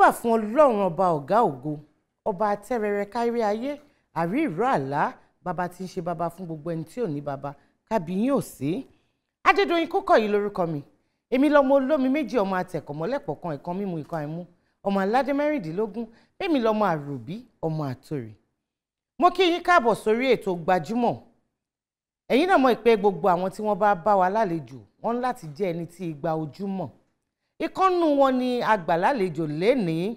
Mojúbà fún Ọlọ́run ọba ọ̀gá ògo, ọba atẹ́rẹrẹ kárí ayé, àrí ìró àlá, bàbá tí ń ṣe bàbá fún gbogbo ẹni tí ò ní bàbá, kábíyín ò sí. Adédoyin Kúkọ̀yí lórúkọ mi. Èmi lọmọ olómi méjì, ọmọ atẹ̀kọ̀mọ́lẹ̀pọ̀ kan, ìkan mímu ìkan àìmú, ọmọ aládé 16, èmi lọmọ àròbí, ọmọ àtòrì. Mo kí yín káàbọ̀ sórí ètò Gbajúmọ̀. Ẹ̀yin náà mọ̀ pé gbogbo àwọn tí wọ́n bá bá wa lálejò, wọ́n láti jẹ́ ẹni tí igba ojú mọ̀. Ìkànnù wọn ni àgbà lálejò lénìí,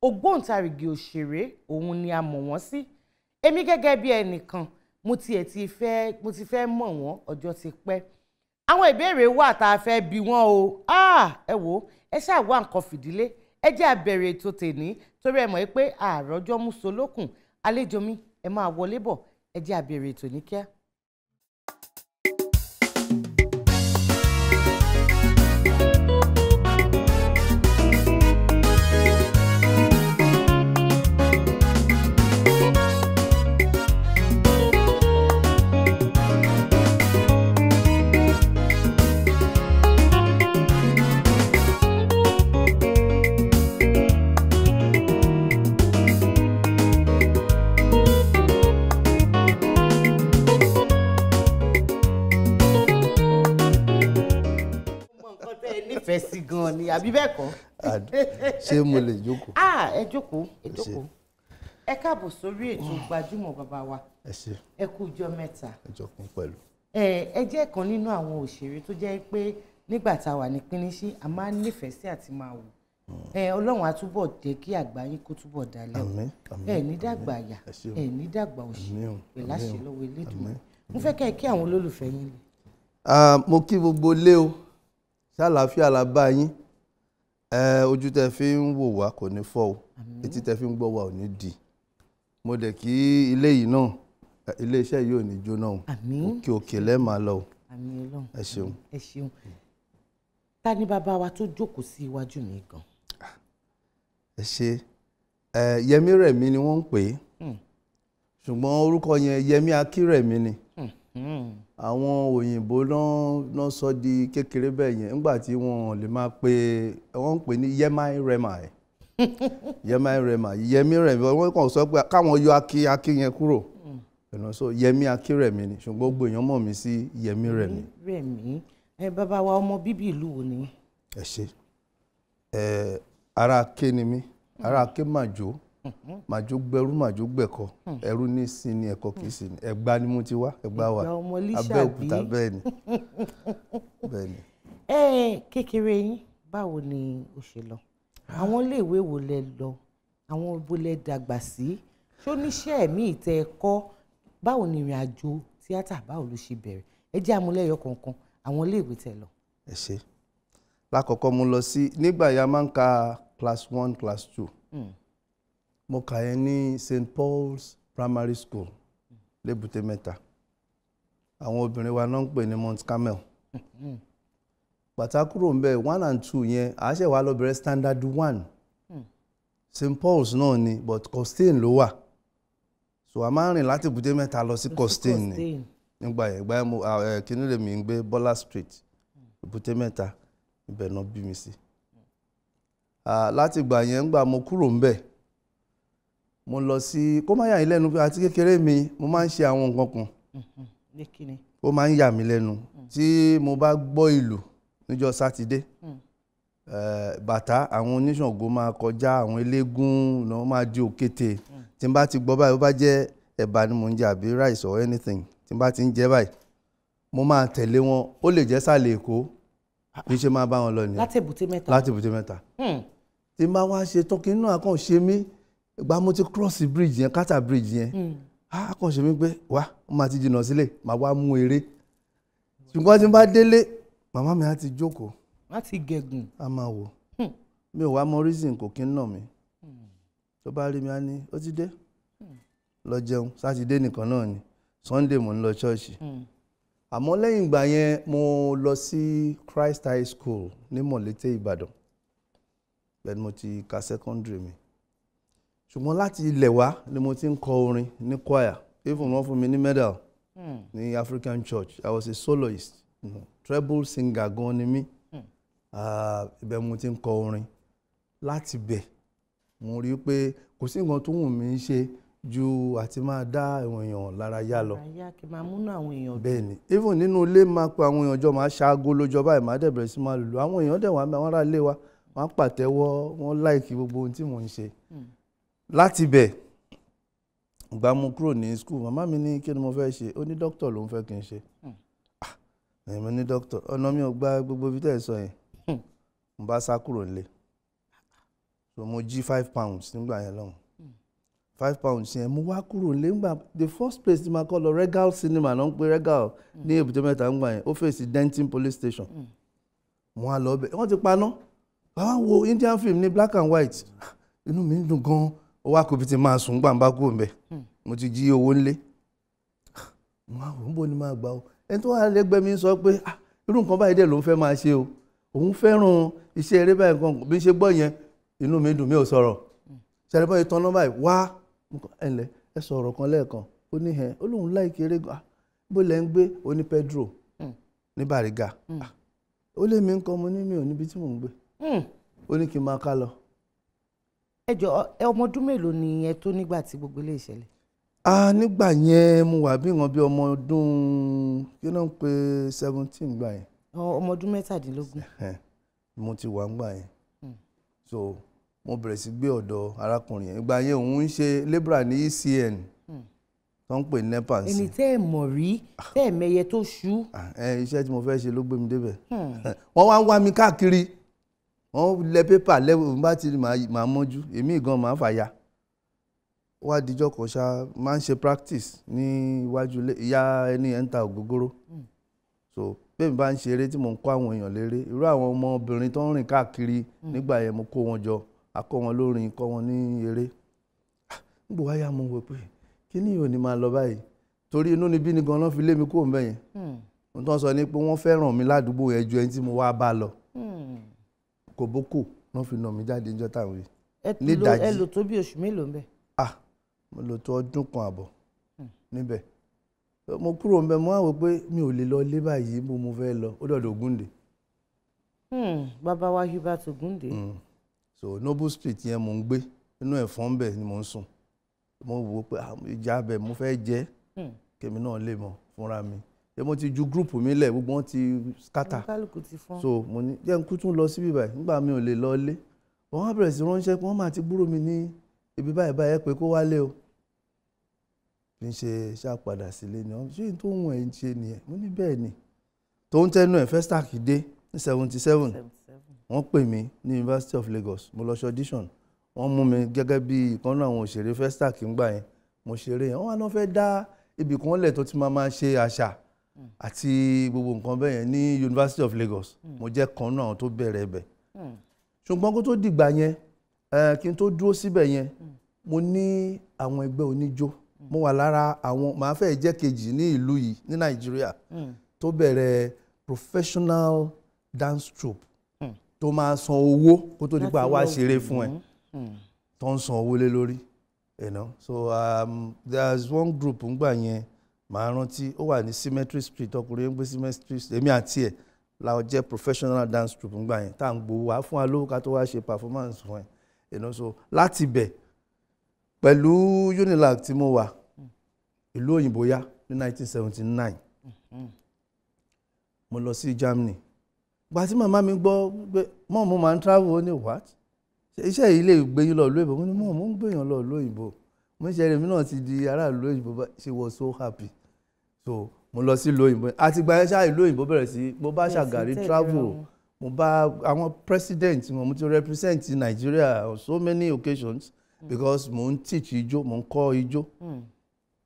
ògbóǹtarìgì òṣèré òun ni a mọ̀ wọ́n sí. Èmi gẹ́gẹ́ bí ẹnìkan, mo ti fẹ́ mọ̀ wọ́n, ọjọ́ ti pẹ́. Àwọn ìbéèrè wà tá a fẹ́ bi wọ́n o. Ẹ wò ó, ẹ ṣáà wá nǹkan fìdílé, ẹ jẹ́ a bẹ̀rẹ̀ ètò tèní torí ẹ mọ̀ pé àròjọ́ mú solókùn. Àlejò mi, ẹ máa wọlé bọ̀, ẹ jẹ́ a bẹ̀rẹ̀ ètò ní kíá. Fẹ́ sí gan ni, àbí bẹ́ẹ̀ kọ́? Ṣé mo lè jókòó? Ẹ jókòó, ẹ jókòó. Ẹ káàbọ̀ sórí ètò Gbajúmọ̀ bàbá wa. Ẹ ṣé. Ẹ kú ọjọ́ mẹ́ta. Ẹ jókòó pẹ̀lú. Ẹ jẹ́ kan nínú àwọn òṣèré tó jẹ́ pé nígbà tá a wà ní píníṣín, a máa ń nífẹ̀ẹ́ sí àti máa wò. Ọlọ́run á túbọ̀ jẹ́ kí àgbà yín kó túbọ̀ dalẹ̀ o. Ẹ ní dàgbà àyà, ẹ ní dàgbà òṣì, pẹ̀lú àṣẹ lọ́wọ́ Elédùmarè. Mo fẹ́ kẹ́ ẹ kí àwọn olólùfẹ́ yín lè. Mo kí gbogbo ilé o. Ṣàlàáfíà la bá yín. Ojú tẹ fi ń wò wá kò ní fọ́ o, etí tẹ fi ń gbọ́ wá ò ní di. Mo dẹ̀ kí ilé yìí náà, ilé iṣẹ́ yìí ò ní jóná o. Òkè òkè lẹ́ẹ̀ máa lọ o. Ẹ ṣeun. Ẹ ṣeun. Ta ni bàbá wa tó jókòó sí iwájú mi gan? Ẹ ṣe. Yẹmí Rẹ̀mí ni wọ́n ń pè é, ṣùgbọ́n orúkọ yẹn Yẹmí Akírẹ̀mí ni. Àwọn òyìnbó náà sọ di kékeré bẹ́ẹ̀ yẹn nígbà tí wọ́n lè máa pe, wọ́n ń pè ní Yẹmí Rẹ̀mí, Yẹmí Rẹ̀mí, Yẹmí Rẹ̀mí. Wọ́n kàn sọ pé káwọn yọ akí akí yẹn kúrò, ẹ̀nà so Yẹmí Akírẹ̀mí ni, ṣùgbọ́n gbogbo èèyàn mọ̀ mí sí Yẹmí Rẹ̀mí. Rẹ̀mí. Ẹ bàbá wa, ọmọ bíbí ìlú wo ni? Ẹ ṣe. Ará Aké ni mí, ará Aké màjò, màjò gbẹrú, màjò gbẹ̀kọ, ẹrú ní sin ni, ẹ̀kọ kìí sin ni. Ẹ̀gbá ni mo ti wá, Ẹ̀gbá wa, Abẹ́òkúta. Bẹ́ẹ̀ ni, bẹ́ẹ̀ ni. Kékeré yín, báwo ni ó ṣe lọ? Àwọn iléèwé wo lẹ lọ? Àwọn ibo lẹ dàgbà sí? Ṣó níṣẹ́ ẹ̀mí ìtẹ́ ẹ kọ́? Báwo ni ìrìn àjò tíátà, báwo ló ṣe bẹ̀rẹ̀? Ẹ jẹ́ àmúlẹ́yọ kọ̀ọ̀kan àwọn iléèwé tẹ́ lọ. Ẹ ṣe. Lákọ̀ọ́kọ́ mo lọ sí, nígbà yẹn a máa ń ka class 1, class 2. Mo kà yẹn ní St. Paul's Primary School lébùté mẹ́ta. Àwọn obìnrin wa náà ń pè ní Mount Carmel. Bàtà kúrò ń bẹ̀ 1 and 2 yẹn, a ṣẹ̀ wá lọ bẹ̀rẹ̀ standard 1. St. Paul's náà ni, but Costain ló wà. So a máa ń rìn láti Èbúté Mẹ́ta lọ sí Costain ni. Nígbà yẹn, ìgbà yẹn mo kíní lèmi ń gbé Bọ́lá Street, Èbúté Mẹ́ta, ibẹ̀ náà bí mi sí. Láti ìgbà yẹn, ńgbà mo kúrò ń bẹ̀, mo lọ sí, kó má yà yín lẹ́nu pé àti kékeré mi mo máa ń ṣe àwọn nǹkan kan. Ó máa ń yà mí lẹ́nu tí mo bá gbọ́ ìlù níjọ́ Sátidé. Bàtà àwọn oníṣàngó máa kọjá, àwọn eléégún náà máa di òkété. Tí n bá ti gbọ́ báyìí, ó bá jẹ́ ẹ̀bà ni mò ń jẹ àbí rice or anything, tí n bá ti ń jẹ báyìí, mo máa tẹ̀lé wọn. Ó lè jẹ́ sàlẹ̀ Èkó, bí ṣe máa bá wọn lọ nìyẹn. Láti Èbúté Mẹ́ta. Láti Èbúté Mẹ́ta. Tí n bá wá ṣe tán, kí inú àkàn ṣe mí. Ìgbà mo ti cross bridge yẹn, Carter bridge yẹn, á kàn ṣe mí pé wá, ó máa ti jìnnà sílẹ̀, màá wá mú eré. Ṣùgbọ́n tí n bá délé, màmá mi á ti jókòó. Á ti gẹ̀gùn. A máa wò. Mi ò wá mọ reason, kò kí ń nà mí. Tó bá rí mi, á ní ó ti dé. Lọ jẹun, Sátidé nìkan náà ni. Sunday mo ń lọ ṣọ́ọ̀ṣì. Àmọ́ lẹ́yìn ìgbà yẹn, mo lọ sí Christ High School ní Mọ̀lété, Ìbàdàn. Bẹ́ẹ̀ ni mo ti ka secondary mi. Ṣùgbọ́n láti ilẹ̀ wá ni mo ti ń kọ orin ní choir. Even wọ́n fún mi ní medal ní African Church. I was a soloist, treble singer gan ni mí. Ibẹ̀ mo ti ń kọ orin. Láti bẹ̀ Mo rí i pé kò sí nǹkan tó wù mí ṣe ju àti máa dá àwọn èèyàn lára yá lọ. Àyà kí n máa múnú àwọn èèyàn dùn. Bẹ́ẹ̀ ni, even nínú ilé, máa pe àwọn èèyàn jọ, máa ṣaago lójọ báyìí, máa dẹ̀ bẹ̀rẹ̀ sí máa lùlù. Àwọn èèyàn dẹ̀ wá, àwọn ará ilé wa, wọ́n á pàtẹ́wọ́, wọ́n like gbogbo ohun tí mò ń ṣe. Láti bẹ̀, ìgbà mo kúrò ní school, màmá mi ní kí ni mo fẹ́ ṣe. Ó ní dókítà ló ń fẹ́ kí n ṣe. Ah, èmi ní dókítà, ọ̀nà mi ò gba gbogbo ibi tẹ́ ẹ̀ sọ yẹn. Mo bá sá kúrò nílé. So mo jí £5 nígbà yẹn lọ́hùn. £5 yẹn, mo wá kúrò nílé. Nígbà the first place tí ma kọ́ lọ, Regal Cinema náà ń pè Regal ní Èbúté Mẹ́ta ńgbà yẹn. Ó fèsì Denton Police Station. Mo wá lọ bẹ̀, wọ́n ti paná. Bàbá wo Indian film ní black and white, inú mi ń dùn gan. Ó wá kó bí ti máa sùn gbàǹbá kúrò ńbẹ̀. Mo ti jí owó ńlé. Mo wá wò ó, bó ni máa gbà ó. Ẹni tó wà lẹ́gbẹ̀ẹ́ mi sọ pé, "Ah, irú nǹkan báyìí dẹ̀ ló ń fẹ́ máa ṣe o, òun fẹ́ràn iṣẹ́ eré báyìí." Nǹkan bí n ṣe gbọ́ yẹn, inú mi dùn, mi ò sọ̀rọ̀. Ṣẹlẹ̀ báyìí tán náà báyìí wá, ẹ ǹlẹ́, ẹ sọ̀rọ̀ kan lẹ́ẹ̀kan. Ó ní ẹ̀ ó lóun like eré gan. Bó lẹ́ ń gbé? Ó ní Pedro ní Bariga. Ó lé mi ń kọ́. Mo ní mi ò níbi tí mò ń gbé. Ó ní kí n máa ká lọ. Ẹ jọ, ẹ ọmọ ọdún mélòó ni ẹ tó nígbà tí gbogbo ilé ìṣẹ̀lẹ̀? Ah, nígbà yẹn mo wà bí nǹkan bí ọmọ ọdún, kí ló ń pe, 17 gbà yẹn. Ọmọ ọdún 17. Mo ti wà ńgbà yẹn. So mo bẹ̀rẹ̀ sí gbé ọ̀dọ̀ arákùnrin yẹn. Ìgbà yẹn, òun ń ṣe labourer ní ECN tó ń pè ní NEPA. Ẹni tẹ́ ẹ mọ̀ rí, tẹ́ ẹ mẹyẹ tó ṣú. Iṣẹ́ tí mo fẹ́ ṣe ló gbé mi débẹ̀. Wọ́n wá ń wá mi káàkiri, wọ́n lẹ pépà lẹ́wọ̀n bá ti máa mọ́jú èmi gan máa fàya. Wá dijọ́ kan ṣá, máa ń ṣe practice ní iwájú ìyá ẹni ẹ̀ ń ta ògógóró. So bẹ́ẹ̀ mi bá ń ṣe eré tí mò ń kọ́ àwọn èèyàn léré, irú àwọn ọmọbìnrin tó ń rìn káàkiri nígbà yẹn, mo kó wọn jọ, a kọ́ wọn lórin, kọ́ wọn ní eré. Nígbà wáyà, mo wò pé kí ni yóò ní máa lọ báyìí, torí inú ni bí ni gan-an fi lé mi kúrò ńbẹ̀ yẹn. Ohun tó ń sọ ni pé wọ́n fẹ́ràn mi ládùúgbò yẹn ju ẹni tí mo wá bá lọ. Kòbókò wọ́n fi nà mí jáde níjọ́ táwọn yìí. Ní ìdajì. Ẹ lò tó bí oṣù mélòó ńbẹ̀? Ah, mo lò tó ọdún kan àbọ̀ níbẹ̀. Mo kúrò ńbẹ̀, mo wá wò pé mi ò lè lọ ilé báyìí, bó mo fẹ́ lọ? Ó dọ̀dọ̀ Ògúndé. Bàbá wa Hubert Ògúndé. So Noble Street yẹn mò ń gbé, inú ẹ̀fọn ńbẹ̀ ni mò ń sùn. Mo wò pé ìjà abẹ mo fẹ́ jẹ́ kémi náà lè mọ̀ fúnra mi. Ṣé mo ti ju group mi lẹ̀, gbogbo wọn ti scatter. Kálukú ti fọ́n. So mo ní jẹ́ n kú tún lọ síbí báyìí nígbà mi ò lè lọ ilé. Wọ́n á bẹ̀rẹ̀ sí ránṣẹ́ pé wọ́n máa ti gbúrò mi ní ibi báyìí báyìí, pé kó wálé o. Bí n ṣe ṣàpadà sílé ni wọ́n ṣé tó ń wọ̀n ẹ̀ ń ṣe nìyẹn. Mo ní bẹ́ẹ̀ ni. Tó ń tẹnu ẹ̀, Festac dé ní 77. Wọ́n pè mí ní University of Lagos, mo lọ ṣe audition, wọ́n mú mi gẹ́gẹ́ bí ìkan nínú àwọn òṣèré Festac ńgbà yẹn. Mo ṣeré yẹn. Wọ́n wá náà fẹ́ dá ibì kan lẹ̀ tó ti máa máa ṣe àṣà àti gbogbo nǹkan bẹ́ẹ̀ yẹn ní University of Lagos. Mo jẹ́ kan náà tó bẹ̀rẹ̀ ibẹ̀. Ṣùgbọ́n kó tó dìgbà yẹn, kí n tó dúró síbẹ̀ yẹn, mo ní àwọn ẹgbẹ́ oníjó. Mo wà lára àwọn, màá fẹ́ jẹ́ kejì ní ìlú yìí ní Nàìjíríà tó bẹ̀rẹ̀ professional dance troupe tó máa san owó kó tó dípa wá ṣeré fún ẹ, tó ń san owó lé lórí. So there's one group ńgbà yẹn, màá rántí, ó wà ní Cemetery Street. Ọkùnrin ń gbé Cemetery Street. Èmi àti ẹ̀ la jẹ́ professional dance troupe ńgbà yẹn tá à ń gbowó wá fún wa lówó ká tó wá ṣe performance fún ẹ. So láti bẹ̀, pẹ̀lú Unilag tí mo wà, ìlú òyìnbó yá. Ní 1979, mo lọ sí Germany. Gba tí màmá mi gbọ́ pé mọ́ mo máa ń travel, ó ní, "What? Iṣẹ́ yìí lè gbé yín lọ ìlú òyìnbó?" Mo ní mọ́ mo ń gbéyàn lọ ìlú òyìnbó, mo ń ṣe eré mi náà ti di aráàlú òyìnbó. She was so happy. So mo lọ sí ìlú òyìnbó. Àti gba ẹṣá ìlú òyìnbó bẹ̀rẹ̀ sí, mo bá Ṣàgàrí travel, mo bá àwọn president wọn, mo ti represent Nigeria on so many occasions because mo ń teach ijó, mo ń kọ́ ijó,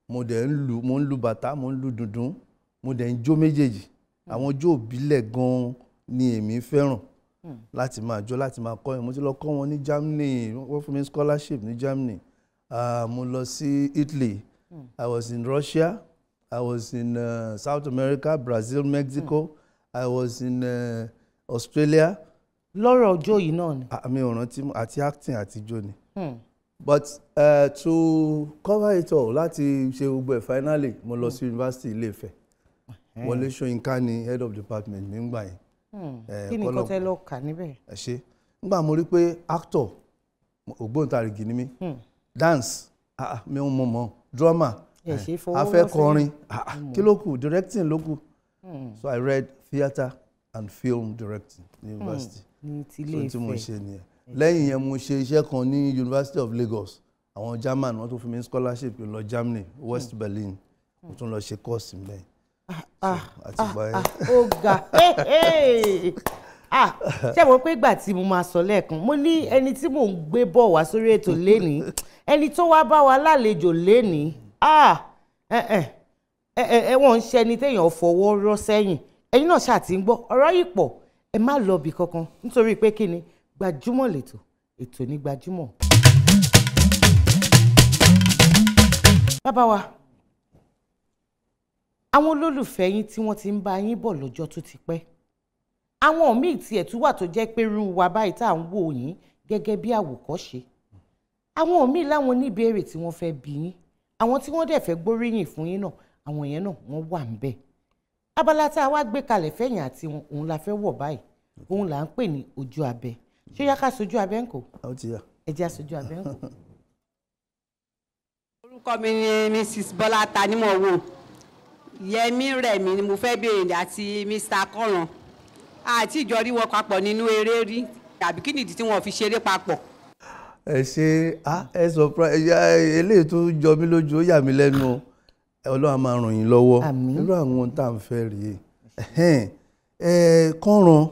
mo dẹ̀ ń lu, mo ń lu bàtà, mo ń lu dùndún, mo dẹ̀ ń jó méjèèjì. Àwọn ijó ìbílẹ̀ gan-an ni èmi fẹ́ràn láti máa jó, láti máa kọ́ yẹn. Mo ti lọ kọ́ wọn ní Germany, wọ́n fún mi scholarship ní Germany. Mo lọ sí Italy, I was in Russia, I was in South America, Brazil, Mexico, I was in Australia. Lọ́rọ̀ ọjọ́ yìí náà ni. Àmì ò rántí, àti acting àti ijó ni. But to cover it all, láti ṣe gbogbo ẹ̀, finally mo lọ sí University Ilé-Ifẹ̀. Wọlé Ṣóyínká ni head of department nígbà yẹn. Kí ni nǹkan tẹ́ lọ kà níbẹ̀? Ẹ ṣe. Nígbà mo rí pé actor Ògbóǹtarìgì ni mí. Dance, mi ò mọ̀ mọ̀. Drama, Ẹ ṣe fọwọ́ a fẹ́ rọ́ sẹ́yìn. kọrin, kí ló kù? Directing ló kù. So I read theatre and film directing ní university. Ní So tilé tí mo Ifẹ̀. ṣe nìyẹn. Lẹ́yìn yẹn, mo ṣe iṣẹ́ kan ní University of Lagos. Àwọn German, wọ́n tún fún mi ní scholarship lọ Germany, West Berlin. Mo tún lọ ṣe course mbẹ́. Àti ìgbà yẹn. Ó ga. Hey, ah, ṣé mo pé ìgbà tí mo máa sọ lẹ́ẹ̀kan, mo ní ẹni tí mò ń gbé bọ̀ wá sórí ètò lénìí, ẹni tó wá bá wa lálejò lénìí, ah, ẹ ẹ ẹ ẹ wọ́n ń ṣe ẹni téèyàn fọwọ́ rọ́ sẹ́yìn. Ẹ̀yin náà ṣáà ti ń gbọ́ ọ̀rọ̀ yìí pọ̀. Ẹ má lọ bì kankan, nítorí pé kí ni gbajúmọ̀ lètò, ètò ní gbajúmọ̀. Bàbá wa, àwọn olólùfẹ́ yín tí wọ́n ti ń bá yín bọ̀ lọ́jọ́ tó ti pẹ́, àwọn míì tiẹ̀ tún wà tó jẹ́ pé irú wa báyìí tá à ń wò yín gẹ́gẹ́ bí àwòkọ́ṣe, àwọn míì láwọn oníbèrè tí wọ́n fẹ́ bí yín, àwọn tí wọ́n dẹ̀ fẹ́ gbóríyìn fún yín náà, àwọn yẹn náà wọ́n wà ń bẹ̀. Abala tá a wá gbé kalẹ̀ fẹ̀yìn àti wọn, òun la fẹ́ wọ̀ báyìí, òun là ń pè ní ojú abẹ. Ṣé yá ká sojú abẹ ń kò? Ó ti yá. Ẹ jẹ́ aṣojú abẹ ń kò. Orúkọ mi ni Mrs Bọ́lá Tanímọ̀wò. Yẹmí Rẹ̀mí ni mo fẹ́ béèrè àti Mr Kọ́ran. Àti ìjọ rí wọn papọ̀ nínú eré rí, tàbí kí nìdí tí wọn fi ṣeré papọ̀? Ẹ ṣe ẹ surprise ẹ. Eléyìí tó jọ mí lójú, ó yà mí lẹ́nu o. Ọlọ́run á máa ràn yín lọ́wọ́. Àmín. Irú àwọn ohun tá à ń fẹ́ rèé. Ẹ̀hẹ́n. Ẹ Kọ́ran,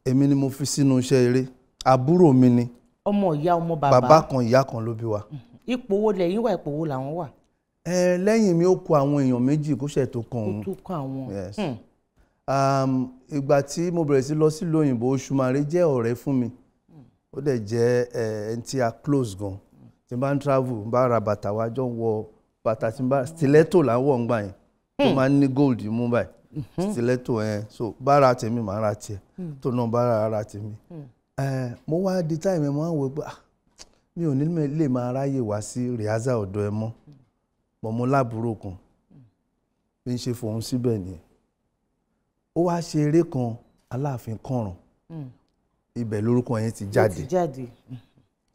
èmi ni mo fi sínú iṣẹ́ eré. Àbúrò mi ni. Ọmọ ìyá, ọmọ bàbá. Bàbá kan, ìyá kan ló bí wa. Ipò wo lẹ́yìn wà, ipò wo làwọn wà? Ẹ lẹ́yìn mi, ó kù àwọn èèyàn méjì kó ṣe tó kan Kó òun. tó kàn àwọn. Yes. Ìgbà tí mo bẹ̀rẹ̀ sí lọ sílùú òyìnbó, Òṣùmàrè jẹ́ ọ̀rẹ́ fún mi, ó dẹ̀ jẹ́ ẹni tí a close gan. Tí n bá ń travel, n bá ra bàtà, wa jọ ń wọ bàtà. Tí n bá stiletto là ń wọ̀ ńgbà yẹn, tó máa ń ní gold mú báyìí, stiletto ẹ̀. So bá ra tèmi, màá ra tiẹ̀, tó náà bá ra tèmi. Mo wá di time ẹ̀, mo wá wò pé, ah, mi ò ní lè máa ráyè wá sí rehearsal ọ̀dọ̀ ẹ mọ́ bọ̀. Mo lábúrò kan, bí n ṣe fòun síbẹ̀ nìyẹn. Ó wá ṣe eré kan, Aláàfin Kànràn. Ibẹ̀ lórúkọ yẹn ti Ó jáde. ti jáde.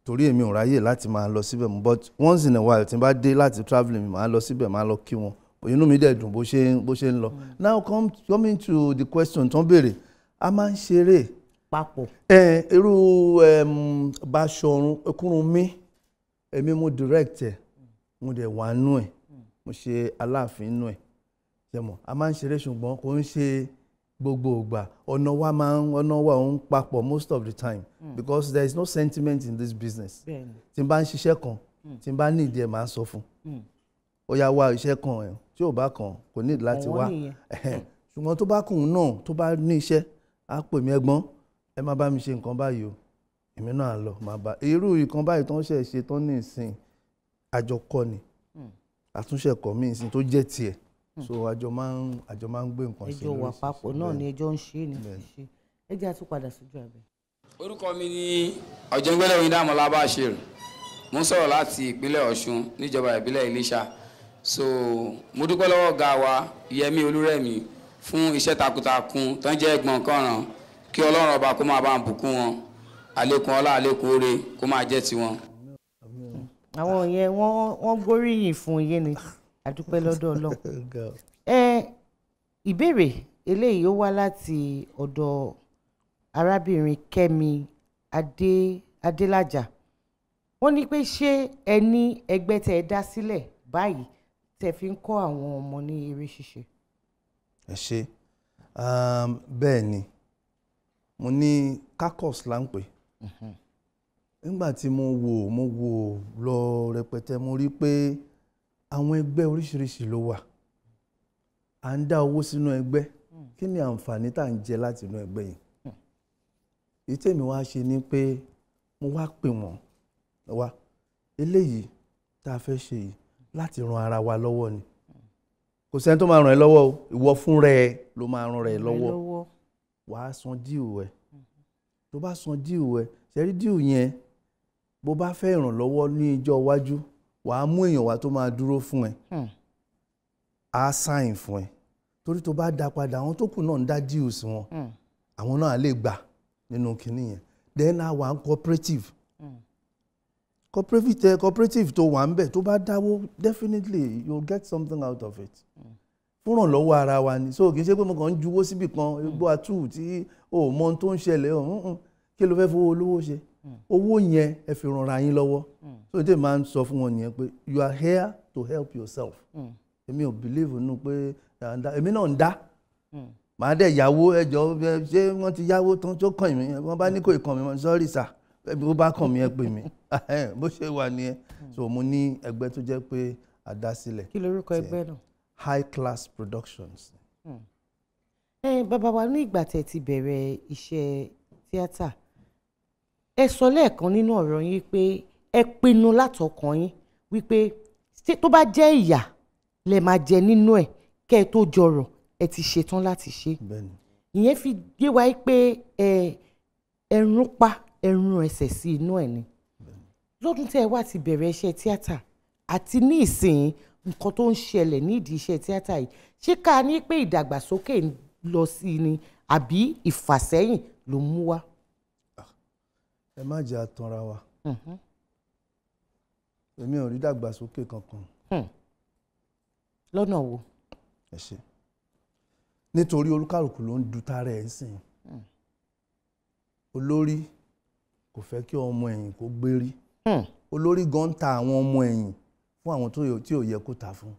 Torí èmi ò ráyè láti máa lọ síbẹ̀ mọ́, but once in a while, tí n bá dé láti travelling, mi máa lọ síbẹ̀, máa lọ kí wọn. Inú mi dẹ̀ dùn bó ṣe ń lọ. Now, coming to the question tó ń béèrè, a máa ń ṣeré papọ̀. Ẹ irú Báṣọ̀run Kúrúnmí, èmi mo direct ẹ, mo dẹ̀ wà nú ẹ̀, mo ṣe Aláàfin nú ẹ̀. Ṣe mọ̀, a máa ń ṣeré, ṣùgbọ́n kò ń ṣe gbogbo ìgbà. Ọ̀nà wa ò ń papọ̀ most of the time, because there is no sentiment in this business. Tí n bá ń ṣiṣẹ́ kan, tí n bá ní ìdí ẹ̀, máa sọ fún ó yá, wá iṣẹ́ kan ẹ̀. Tí ò bá kàn, kò ní láti Ọ̀wọ́n wá. nìyẹn. Ẹ̀hẹ́n. Ṣùgbọ́n tó bá kùn ún náà, tó bá ní iṣẹ́, á pè mí, "Ẹ̀gbọ́n, ẹ má bá mi ṣe nǹkan báyìí o." Èmi náà lọ máa bá irú nǹkan báyìí tó ń ṣe ṣe tán ní ìsìn. Àjọkọ ni àtúnṣe kọ mí ìsìn tó jẹ́ tiẹ̀, so àjọ máa ń gbé nǹkan ṣe Ẹjọ́ wà lóríṣiríṣi. papọ̀ náà ni. Bẹ́ẹ̀. Ẹjọ́ ń ṣe é ní Bẹ́ẹ̀ni. ṣe. Ẹ jẹ́ àtúpadà sójú abẹ. Orúkọ mi ni Ọ̀jẹ̀ngbẹ́lẹ̀ Oyindámọ́lá Bashir. Mo ń sọ̀rọ̀ láti ìpínlẹ̀ Ọ̀ṣun, níjọba ìbílẹ̀ Iléṣà. So mo dúpẹ́ lọ́wọ́ ọ̀gá wa Yẹmí Olúrẹ̀mí fún iṣẹ́ takuntakun tó ń jẹ́ ẹ̀gbọ́n Kànràn. Kí Ọlọ́run ọba kó máa bá ń bùkún wọn, àlékún ọlá, àlékún oore kó máa jẹ́ tiwọn. Àwọn yẹn, wọ́n gbóríyìn fún yín ni. Àdúpẹ́ lọ́dọ̀ Ọlọ́run. Girl. Ẹ ìbéèrè eléyìí, ó wá láti ọ̀dọ̀ arábìnrin Kẹ́mi Adélájà. Wọ́n ní pé ṣé ẹ ní ẹgbẹ́ tẹ́ ẹ dá sílẹ̀ báyìí tẹ́ fi ń kọ́ àwọn ọmọ ní eré ṣíṣe? Ẹ ṣe. Bẹ́ẹ̀ ni, mo ní. Kakos là ń pè. Nígbà tí mo wò lọ rẹpẹtẹ, mo rí pé àwọn ẹgbẹ́ oríṣiríṣi ló wà. À ń dá owó sínú ẹgbẹ́, kí ni àǹfààní tá à ń jẹ láti inú ẹgbẹ́ yìí? Èyí tèmi wá ṣe ni pé mo wá pè wọ́n wá. Eléyìí tá a fẹ́ ṣe yìí, láti ran ara wa lọ́wọ́ ni. Kò sẹ́ni tó máa ràn ẹ́ lọ́wọ́ o. Ìwọ fúnra ẹ ló máa ràn ẹ́ lọ́wọ́. Wàá san due ẹ. Tó bá san due ẹ, ṣẹ́rí due yẹn, bó bá fẹ́ ìrànlọ́wọ́ ní ijọ́ iwájú, wàá mú èèyàn wá tó máa dúró fún ẹ, á sign fún ẹ, torí tó bá dá padà, àwọn tó kù náà ń dá dues wọn, àwọn náà lè gbà nínú kinní yẹn. Then a wà ń cooperative. Cooperative tó wà ń bẹ̀, tó bá dáwó, definitely you get something out of it. Fúnrànlọ́wọ́ ara wa ni. So kì í ṣe pé mo kàn ń juwó síbì kan, igbó atú tí o ò mọ ohun tó ń ṣẹlẹ̀ o. Kí ló fẹ́ fowó olówó ṣe? Owó yẹn, ẹ fi ràn ra yín lọ́wọ́. So tèmi máa ń sọ fún wọn nìyẹn pé you are here to help yourself. Èmi ò believe nínú pé èmi náà ń dá, màá dẹ̀ yáwó. Ẹjọ́, ṣé wọ́n ti yáwó tán tó kàn mí? Wọ́n bá ní kò kàn mí, sorry sir, bó bá kàn mí, ẹ pè mí. Bó ṣe wà nìyẹn. So mo ní ẹgbẹ́ tó jẹ́ pé a dá sílẹ̀. Kí lorúkọ ẹgbẹ́ náà? High Class Productions. Ẹ bàbá wa, ní ìgbà tẹ́ ti bẹ̀rẹ̀ iṣẹ́ tíátà, ẹ sọ lẹ́ẹ̀kan nínú ọ̀rọ̀ yín pé ẹ pinnu látọkàn yín wípé tó bá jẹ́ ìyà lẹ máa jẹ nínú ẹ̀ kẹ́ ẹ tó jọrọ̀, ẹ ti ṣetán láti ṣe. Bẹ́ẹ̀ni. Ìyẹn fi yé wa pé ẹ ẹrún pa ẹrún ẹsẹ̀ sí inú ẹ̀ ni. Lọ́dún tẹ́ ẹ wá ti bẹ̀rẹ̀ iṣẹ́ tíátà àti ní ìsìn, nǹkan tó ń ṣẹlẹ̀ nídìí iṣẹ́ tíátà yìí, ṣé ká ní pé ìdàgbàsókè ń lọ sí i ni àbí ìfàsẹ́yìn ló mú wá? Ẹ má jẹ́ àtànra wa. Èmi ò rí dàgbàsókè kankan. Lọ́nà wo? Ẹ ṣe. Nítorí olúkàlùkù ló ń du tara ẹ̀ ń sìn. Olórí kò fẹ́ kí ọmọ ẹ̀yìn kó gbérí. Olórí gan ń ta àwọn ọmọ ẹ̀yìn fún àwọn tí ò yẹ kó ta fún.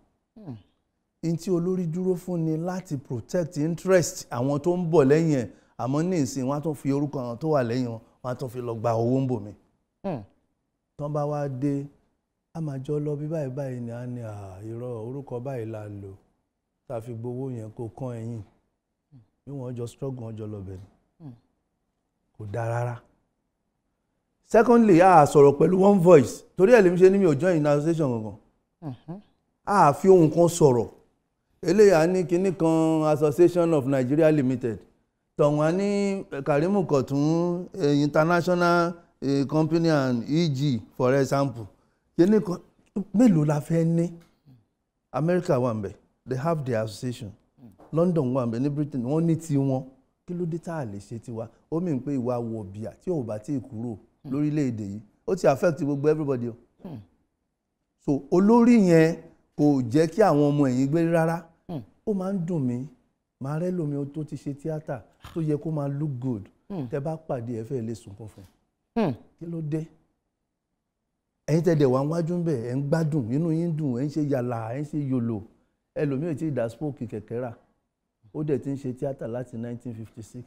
N tí olórí dúró fún ni láti protect interest àwọn tó ń bọ̀ lẹ́yìn ẹ̀. Àmọ́ ní ìsìn, wọ́n á tún fi orúkọ àwọn tó wà lẹ́yìn wọn, wọ́n á tún fi lọ gba owó ń bò mí. Tán bá wá dé, a máa jọ lọ bí báyìí báyìí ni, a ní irọ́, orúkọ báyìí la lò tá a fi gbowó yẹn, kó kán ẹ̀yìn. Bí wọ́n jọ struggle, wọ́n jọ lọ bẹ̀ ni. Kò dáa rárá. Secondly, a sọ̀rọ̀ pẹ̀lú one voice. Torí ẹ̀ lèmi ṣe ní mi ò join association kankan. A fi ohun kan sọ̀rọ̀. Eléyà ní kinní kan, Association of Nigeria Limited, tọ̀wọ́n á ní Karimu Kọ̀tún International Company and eg, for example, kinní kan. Mélòó la fẹ́ ní? America wà ńbẹ̀, they have their association. London wà ńbẹ̀, ní Britain wọ́n ní tiwọn. Kí ló dé tá a lè ṣe tiwa? Ó mì pé ìwà wọ̀bìà tí ò bá tí ì kúrò lórílẹ̀‐èdè yìí, ó ti affect gbogbo everybody o. So olórí yẹn kò jẹ́ kí àwọn ọmọ ẹ̀yìn gbé rárá. Ó máa ń dùn mí. Màá rẹ́ lómi tó ti ṣe tíátà, tó yẹ kó máa look good. Tẹ bá pàdé ẹ, fẹ́ lè sunkún fún un. Kí ló dé? Ẹ̀yin tẹ̀dẹ̀ wá wájú ń bẹ̀, ẹ̀ ń gbádùn, inú yín dùn, ẹ̀ ń ṣe yàlà, ẹ̀ ń ṣe yòlò. Ẹlòmíì tí ìdá spoke kẹ̀kẹ́ rà, ó dẹ̀ ti ń ṣe tíátà láti 1956.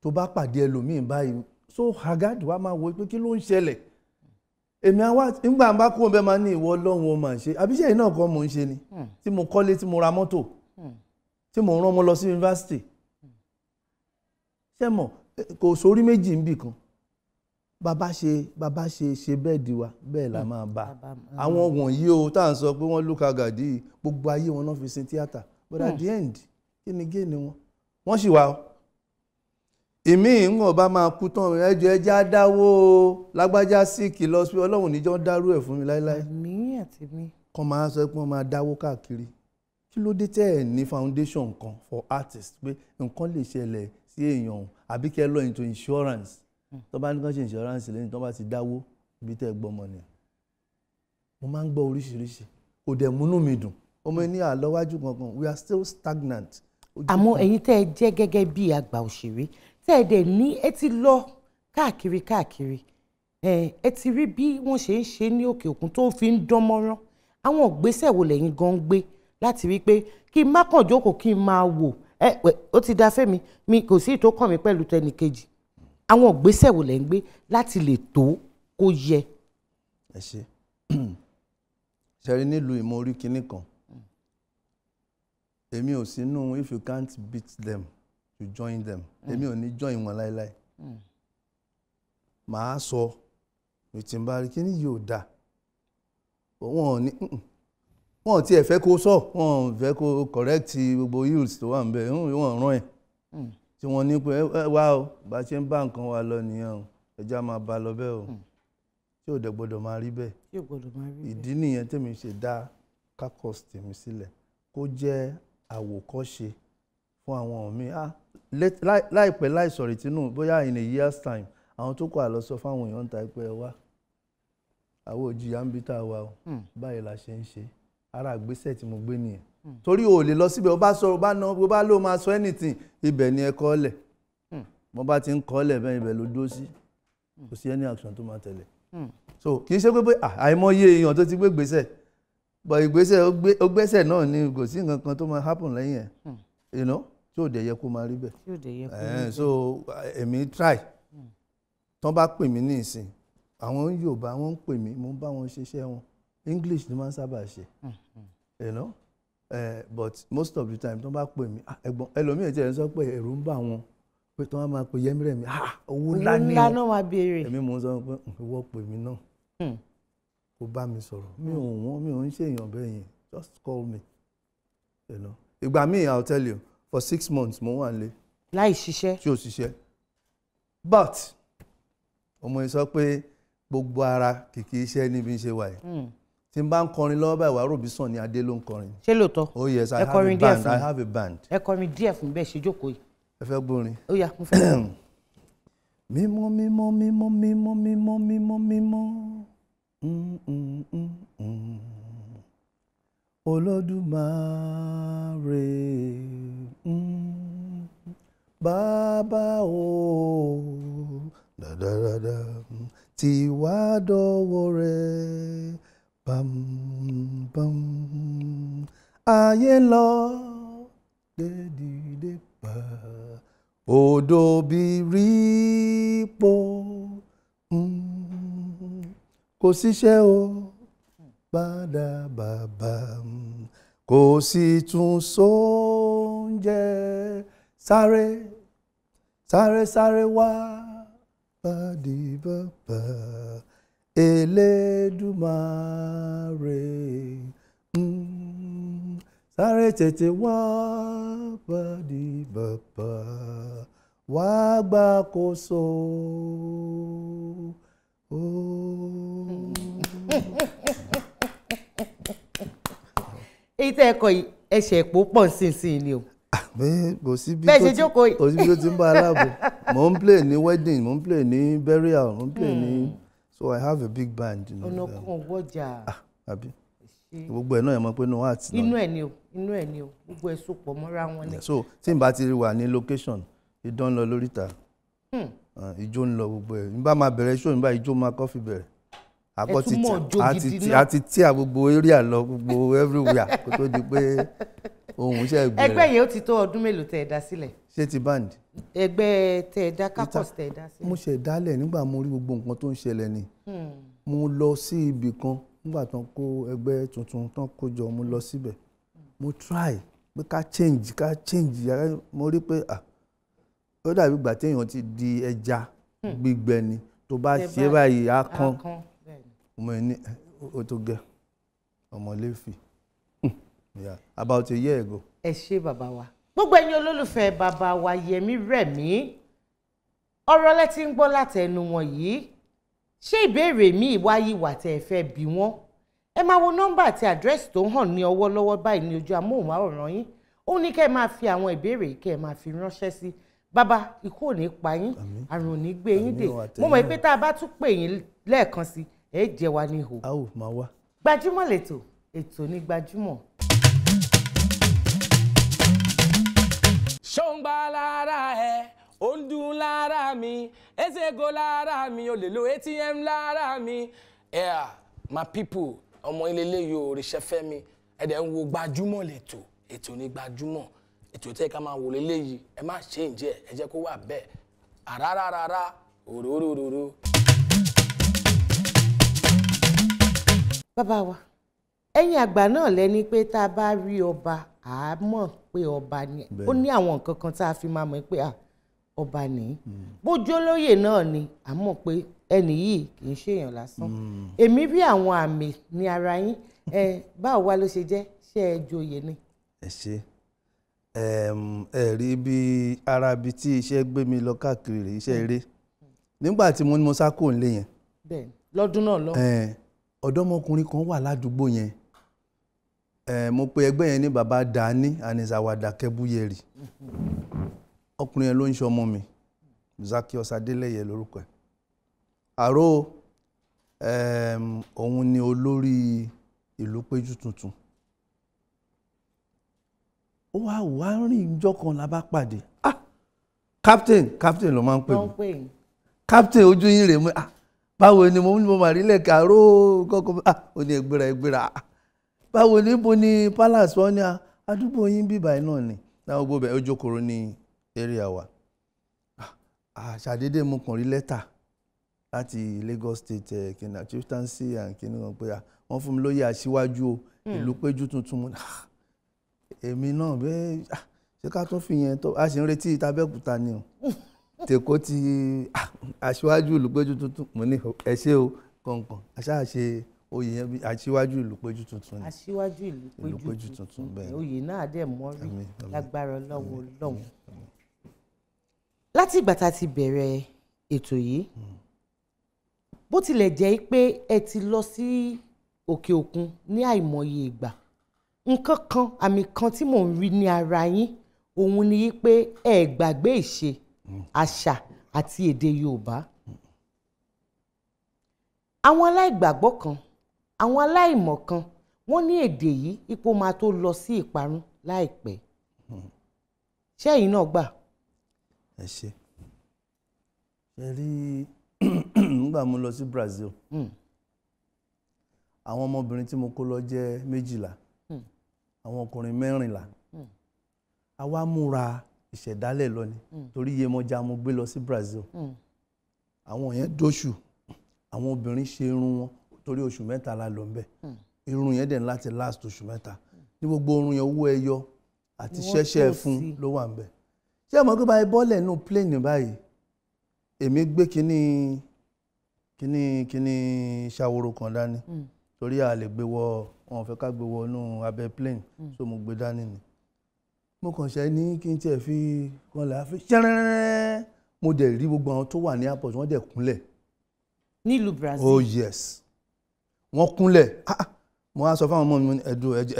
Tó bá pàdé ẹlòmíì báyìí, so haggard, wa máa wo pé kí ló ń ṣẹlẹ̀. Èmi àwa nígbà bá kú ọbẹ̀, máa ní ìwọ Ọlọ́run, ó máa ṣe àbíṣe yìí náà kọ́ mò ń ṣe ni tí mo kọ́lé, tí mo ra mọ́tò, tí mo rán ọmọ lọ sí yunifásitì. Ṣé mọ̀, kò sórí méjì níbì kan. Bàbá ṣe bẹ́ẹ̀ di wa, bẹ́ẹ̀ la máa bá àwọn wọ̀nyí o tá à ń sọ pé wọ́n look haggard yìí. Gbogbo ayé wọn náà fi sin tíátà, but at the end, kí ni gain wọn? Wọ́n sì wà o. Ìmí ìwọ̀n bá máa kú tán, ẹjọ́ ẹjẹ́ á dáwó o, lágbájá síìkì lọ sí. Ọlọ́run níjọ́ dárú ẹ̀ fún mi láéláé. Àmín àti mi. Kọ́ máa sọ pé wọ́n máa dáwó káàkiri. Kí ló dé tẹ́ ẹ̀ ní foundation kan for artists, pé nǹkan lè ṣẹlẹ̀ sí èèyàn, àbí kẹ́ lọ into insurance? Tó bá ní kán ṣe insurance lẹ́yìn tó bá ti dáwó, ibi tẹ́ ẹ gbọ́mọ ni. Mo máa ń gbọ́ oríṣiríṣi, kò dẹ̀ múnú mi dùn. Ọmọ ní àlọ́wájú kankan, we are still stagnant. Àmọ́ ẹ̀yin tẹ́ ẹ jẹ́ gẹ́gẹ́ bí àgbà òṣèré, tẹ́ ẹ dẹ̀ ní ẹ ti lọ káàkiri káàkiri, ẹ ti rí bí wọ́n ṣe ń ṣe ní òkè òkun tó fi ń dán mọ́rán, àwọn ìgbésẹ̀ wo lẹ́yìn gan ń gbé láti rí pé kí n má kàn jókòó, kí n máa wò ẹ, ó ti da fẹ́mi mi, kò sí ìtókàn mi pẹ̀lú tẹnìkejì? Àwọn ìgbésẹ̀ wo lẹ́ ń gbé láti lè tó kó yẹ? Ẹ ṣe. Ṣẹ̀rí, nílùú ìmọ̀ orí kinní kan, èmi ò sínú if you can't beat them, you join them. Èmi ò ní join wọn láéláé. Màá sọ ìtìǹbà rí kíní yóò dáa. Wọn ò ní, wọn ò tiẹ̀ fẹ́ kó sọ, wọn ò fẹ́ kó correct gbogbo ills tó wà níbẹ̀. Wọn rán ẹ̀ tí wọ́n ní pé ẹ wá o, bá ṣe ń bá nǹkan wa lọ nìyẹn o, ẹja máa bá lọ bẹ́ẹ̀ o, tí ò dẹ̀ gbọ́dọ̀ máa rí bẹ́ẹ̀. Tí ò gbọ́dọ̀ máa rí bẹ́ẹ̀. Ìdí nìyẹn tèmi ṣe dá caucus tèmi sílẹ̀, kó jẹ́ àwòkọ́ṣe. Fún àwọn míì, ah, láìpẹ́ láìsọ̀rọ̀ ìtinú, bóyá in a year's time, àwọn tó kọ́ àlọ́ sọ fáwọn èèyàn ń ta pé ẹ wá, àwọn òjìyà ń bí tá a wà o, báyìí la ṣe ń ṣe. Ara ìgbésẹ̀ tí mo gbé nìyẹn, torí o ò lè lọ síbẹ̀, o bá sọ, o bá ná, o bá ló máa sọ anything, ibẹ̀ ni ẹ kọ́ lẹ̀. Mo bá ti ń kọ́ lẹ̀ bẹ́ẹ̀, ibẹ̀ ló dúró sí, kò sí any action tó máa tẹ̀lé. So kì í ṣe pé àìmọye èèyàn tó ti gbé ìgbésẹ̀, but ìgbésẹ̀ ó gbésẹ̀ náà ni, kò sí nǹkan kan tó máa happen lẹ́yìn ẹ̀, tí ò dẹ̀ yẹ kó máa rí bẹ́ẹ̀. Tí ò dẹ̀ yẹ kó rí bẹ́ẹ̀. So èmi try. Tán bá pè mí ní ìsìn, àwọn Yorùbá wọ́n ń pè mí, mo ń bá wọn ṣiṣẹ́ wọn. English ni máa ń sábà ṣe, but most of the time, tán bá pè mí, ah, ẹ̀gbọ́n, ẹlòmíì tí ẹ̀ ń sọ pé ẹ̀rù ń bà wọ́n pé tán bá máa pè Yẹmí Rẹ̀mí, ah, owó ńlá Owó ni ńlá o. náà máa béèrè. Èmi mò ń sọ pé, ìwọ pè mí náà, kó bá mi sọ̀rọ̀. Mi ò wọ́n, mi ò ń ṣèyàn bẹ́ẹ̀ yẹn, just call me. Ìgbà míì, I'll tell you, for 6 months mo wà nílé láì ṣiṣẹ́. Tí ò ṣiṣẹ́, but ọmọ yìí sọ pé gbogbo ara kìkì iṣẹ́ níbi ṣe wà yìí. Tí n bá ń kọrin lọ́wọ́ báyìí, wàá rò bí Sunny Adé ló ń kọrin. Ṣé lóòótọ́? Oh yes, I Ẹ have a kọrin díẹ̀ band. fún I mi. have a band. Ẹ kọrin díẹ̀ fún bẹ́ẹ̀ ṣe jókòó yìí. Ẹ fẹ́ gbórin? Ó yá, mo fẹ́. Mímọ́, mímọ́, mímọ́, mímọ́, mímọ́, mímọ́, mímọ́. Olódùmarè, bàbá o, dàdàdàdà tí wàá dọ̀wọ́ rẹ̀, bam bam. Ayé ń lọ dédìdé pa, odò bírípò, kò síṣẹ́ o, padà bàbá, kò sì tún sóúnjẹ. Sáré, sáré, sáré wá, pàdé bàbá Elédùmarè, sáré tètè wá, pàdé bàbá, wá gbàkóso. Oh. Èyí tẹ́ ẹ kọ yìí, ẹsẹ̀ èpò pọ̀ nísinsìnyí ni o. Bẹ́ẹ̀, kò sí bí Bẹ́ẹ̀ tó ṣe jókòó yìí. Kò sí bí tó ti ń bá aláàbò. Mò ń play ní wedding, mò ń play ní burial, mò ń play ní, so I have a big band. Ọ̀nà kan wọ́jà. Àbí gbogbo ẹ̀ náà, ẹ̀ mọ̀ pé no art náà. Inú ẹ̀ ni o, inú ẹ̀ ni o, gbogbo ẹ̀ so pọ̀ mọ́ra wọn ni. So tí n bá ti wà ní location, idán ń lọ lóríta. Ah, ijó ń lọ, gbogbo ẹ̀. N bá máa bẹ̀rẹ̀ show, n bá ijó máa kọ́ fi bẹ̀rẹ̀. Akọ́ Ẹ ti tún mọ̀ jó àti gidi ti náà. àti tí a gbogbo area lọ, gbogbo everywhere, kó tó di pé ohun iṣẹ́ Ẹgbẹ́ ìbẹ̀rẹ̀. yẹn, ó ti tó ọdún mélòó tẹ́ ẹ dá sílẹ̀? Ṣé ti band? Ẹgbẹ́ tẹ́ ẹ dá, caucus tẹ́ ẹ dá Mo sílẹ̀. ṣe dálẹ̀ nígbà mo rí gbogbo nǹkan tó ń ṣẹlẹ̀ ni. Mo lọ sí ibì kan nígbà tán kó ẹgbẹ́ tuntun tán kó jọ, mo lọ síbẹ̀, mo try pé ká change, ká change yàrá. Mo rí pé, ah, ó dàbí ìgbà téèyàn ti di ẹja gbígbẹ ni, tó bá Tẹ́ ṣe báyìí, á kán. Á kán, bẹ́ẹ̀ ni. Ọmọ yẹn ní ó tó gẹ ọmọ lẹ́fì. Yeah, about a year ago. Ẹ ṣé, bàbá wa. Gbogbo ẹ̀yin olólùfẹ́ bàbá wa Yẹmí Rẹ̀mí, ọ̀rọ̀ lẹ ti ń gbọ́ látẹnu wọn yìí. Ṣé ìbéèrè míì wáyé wà tẹ́ ẹ fẹ́ bí wọ́n? Ẹ máa wo nọ́mbà àti àdírẹ́sì tó ń hàn ní ọwọ́ lọ́wọ́ báyìí ní ojú amóhùnmáwòrán yín. Ó ní kẹ́ ẹ máa fi àwọn ìbéèrè yìí, kẹ́ ẹ máa fi ránṣẹ́ sí bàbá. Ikú ò ní pa yín, àrùn ò ní gbé yín dè. Àmín o, àtẹ̀yin Mo mọ̀ náà. pé tá a bá tún pè yín lẹ́ẹ̀kan sí, ẹ jẹ́ wa ní ihò. A ó máa wá. Gbajúmọ̀ lẹ́tọ̀, ètò ní gbajúmọ̀. Ṣóńgbà lára ẹ̀, ó ń dún lára mi, ezego lára mi, o lè lo ATM lára mi. Yeah, my people, ọmọ ilé eléyìí ò ríṣẹ́ fẹ́ mi, ẹ dẹ̀ ń wo Gbajúmọ̀ lẹ́tọ̀, ètò ní Gbajúmọ̀, ètò tẹ́ ká máa wò léléyìí. Ẹ má ṣe ń jẹ́ ẹ jẹ́ kó wà bẹ́ẹ̀ àrárárárá òróróróró. Bàbá wa, ẹ̀yin àgbà náà lẹ́ni pé tá a bá rí ọba, à á mọ̀ pé ọba ni. Ó ní àwọn nǹkan kan tá a fi máa mọ̀ pé à, ọba ni. Bójú olóyè náà ni, à mọ̀ pé ẹnì yìí kì í ṣèyàn lásán. Èmi rí àwọn àmì ní ara yín. Ẹ báwo wá ló ṣe jẹ́? Ṣé ẹ joyè ni? Ẹ ṣe. Ẹ rí bí ara bí tí iṣẹ́ gbé mi lọ káàkiri rè, iṣẹ́ eré. Nígbà tí mo ní mo sá kúrò nílé yẹn, Bẹ́ẹ̀, lọ́dún náà lọ. Ọ̀dọ́mọkùnrin kan wà ládùúgbò yẹn. Mo pe ẹgbẹ́ yẹn ní Baba Dani and his Àwàdà Kẹ́búyẹ̀rì. Ọkùnrin yẹn ló ń ṣe ọmọ mi, Zaccheaus Adélẹ́yẹ lórúkọ ẹ̀. Àró òun ni olórí ìlú Péjú tuntun. Ó wá wá rìn ìjọ kan la bá pàdé. Ah, captain, captain ló máa ń pè mí. Captain, ojú yín rè mú. Ah, báwo ni mo mà rí lẹ́ka àró kọ́kọ́? Ah, ó ní ẹgbẹ́ra ẹgbẹ́ra. Ah, báwo ni, ibo ni palace? Wọn ní àdúgbò yín bíbá yìí náà ni. Náà gbogbo bẹ̀ Ojokoro ní area wa. Ṣàdédé mo kàn rí lẹ́tà láti Lagos State kìnìún chieftaincy and kìnìún kan pé wọ́n fún mi lóyè aṣíwájú o ìlú Péjú tuntun. Mo èmi náà bẹ́ẹ̀ ṣé ká tún fi yẹn tó a sì ń retí tAbẹ́òkúta ni o, tèkó ti aṣíwájú ìlú Péjú tuntun. Mo ní ẹ ṣé o kọ̀ọ̀kan aṣáà ṣe oyè yẹn bí aṣíwájú ìlú Péjú tuntun ni. Aṣíwájú ìlú Péjú tuntun, oyè náà dẹ̀ mọ́ rí lágbára lọ́wọ́ Ọlọ́run. Láti ìgbà tá a ti bẹ̀rẹ̀ ètò yìí, bó tilẹ̀ jẹ́ pé ẹ ti lọ sí òkè òkun ní àìmọye ìgbà, nǹkan kan, àmì kan tí mò ń rí ní ara yín òun ni pé ẹ gbàgbé ìṣe, àṣà àti èdè Yorùbá. Àwọn aláìgbàgbọ́ kan, àwọn aláìmọ̀ kan, wọ́n ní èdè yìí ipò máa tó lọ sí ìparun láìpẹ́. Ṣé ẹ̀yin náà gbà? Ẹ ṣe ṣe rí, nígbà mo lọ sí Brazil, àwọn ọmọbìnrin tí mo kó lọ jẹ́ 12, àwọn ọkùnrin 14. A wá múra ìṣẹ̀dálẹ̀ lọ ni, torí Yemọja mo gbé lọ sí Brazil. Àwọn yẹn dóṣù, àwọn obìnrin ṣe irun wọn torí oṣù 3 la lò ń bẹ̀. Irun yẹn dẹ̀ láti last oṣù 3. Ní gbogbo irun yẹn, owó ẹyọ àti ṣẹ́ṣẹ́ fún ló wà ń bẹ̀. Ṣé ẹ mọ̀ pé báyìí bọ́ọ̀lẹ̀ nù plane báyìí, èmi gbé kíní kíní kíní ṣàwòrò kan dání, torí a lè gbé wọ, wọn fẹ́ ká gbé wọ inú abẹ́ plane, so mo gbé dání ni. Mo kàn ṣe ní kí n tiẹ̀ fi kan là á fi ṣẹ́rẹ́rẹ́rẹ́. Mo dẹ̀ rí gbogbo àwọn tó wà ní airport, wọ́n dẹ̀ kúnlẹ̀. Nílùú Brazil. Oh yes, wọ́n kúnlẹ̀. Mo wá sọ fáwọn ọmọ mi,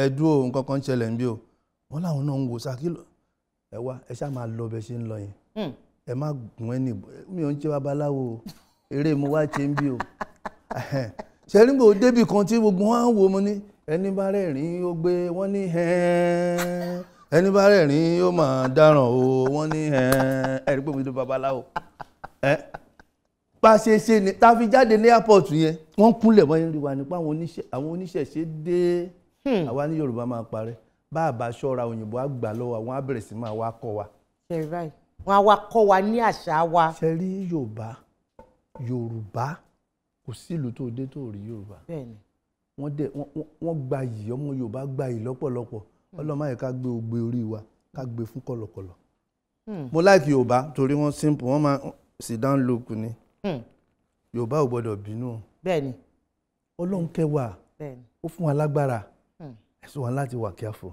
ẹ̀dùn o, nǹkan kan ń ṣẹlẹ̀ níbí o. Wọ́n láwọn náà ń wò sá kí ló ẹ wá, ẹ ṣáà máa lọ bẹ ṣe ń lọ yẹn, ẹ má gùn ẹ ní. Mi ò ń ṣe babaláwo, eré mo wá ṣe ń bí o. Ṣe nígbà ó débì kan tí gbogbo wọn á wò, mo ní ẹni bá rẹ́rìn ó gbé, wọ́n ní ẹni bá rẹ́rìn ó máa dáràn o, wọ́n ní ẹ̀rí pé mo ti babaláwo. Bá a ṣe ṣe ni tá a fi jáde ní airport yẹn, wọ́n kúnlẹ̀, wọ́n ń rí wa nípa àwọn oníṣẹ̀ṣe dé. Àwa ní Yorùbá máa parẹ́, bá a bá ṣọ́ra òyìnbó á gbà lọ́wọ́ àwọn, á bẹ̀rẹ̀ sí máa wá kọ́ wa. Ṣe báyìí wọ́n á wá kọ́ wa ní àṣà wa. Ṣe rí Yorùbá, Yorùbá kò sí ìlú tó dé tó rí Yorùbá. Wọ́n dẹ̀ wọ́n gba yìí, ọmọ Yorùbá gba yìí lọ́pọ̀lọpọ̀. Ọlọ́mọ yìí ká gbé ogbe orí wa, ká gbé fún kọ̀lọ̀kọ̀lọ̀. Mo like Yorùbá torí wọ́n simple, wọ́n máa sit down look ni. Yorùbá ò gbọ́dọ̀ bínú. Bẹ́ẹ̀ni. Ọlọ́run kẹwàá, ó fún wa lágbára, ẹ̀sùn wa láti wà careful.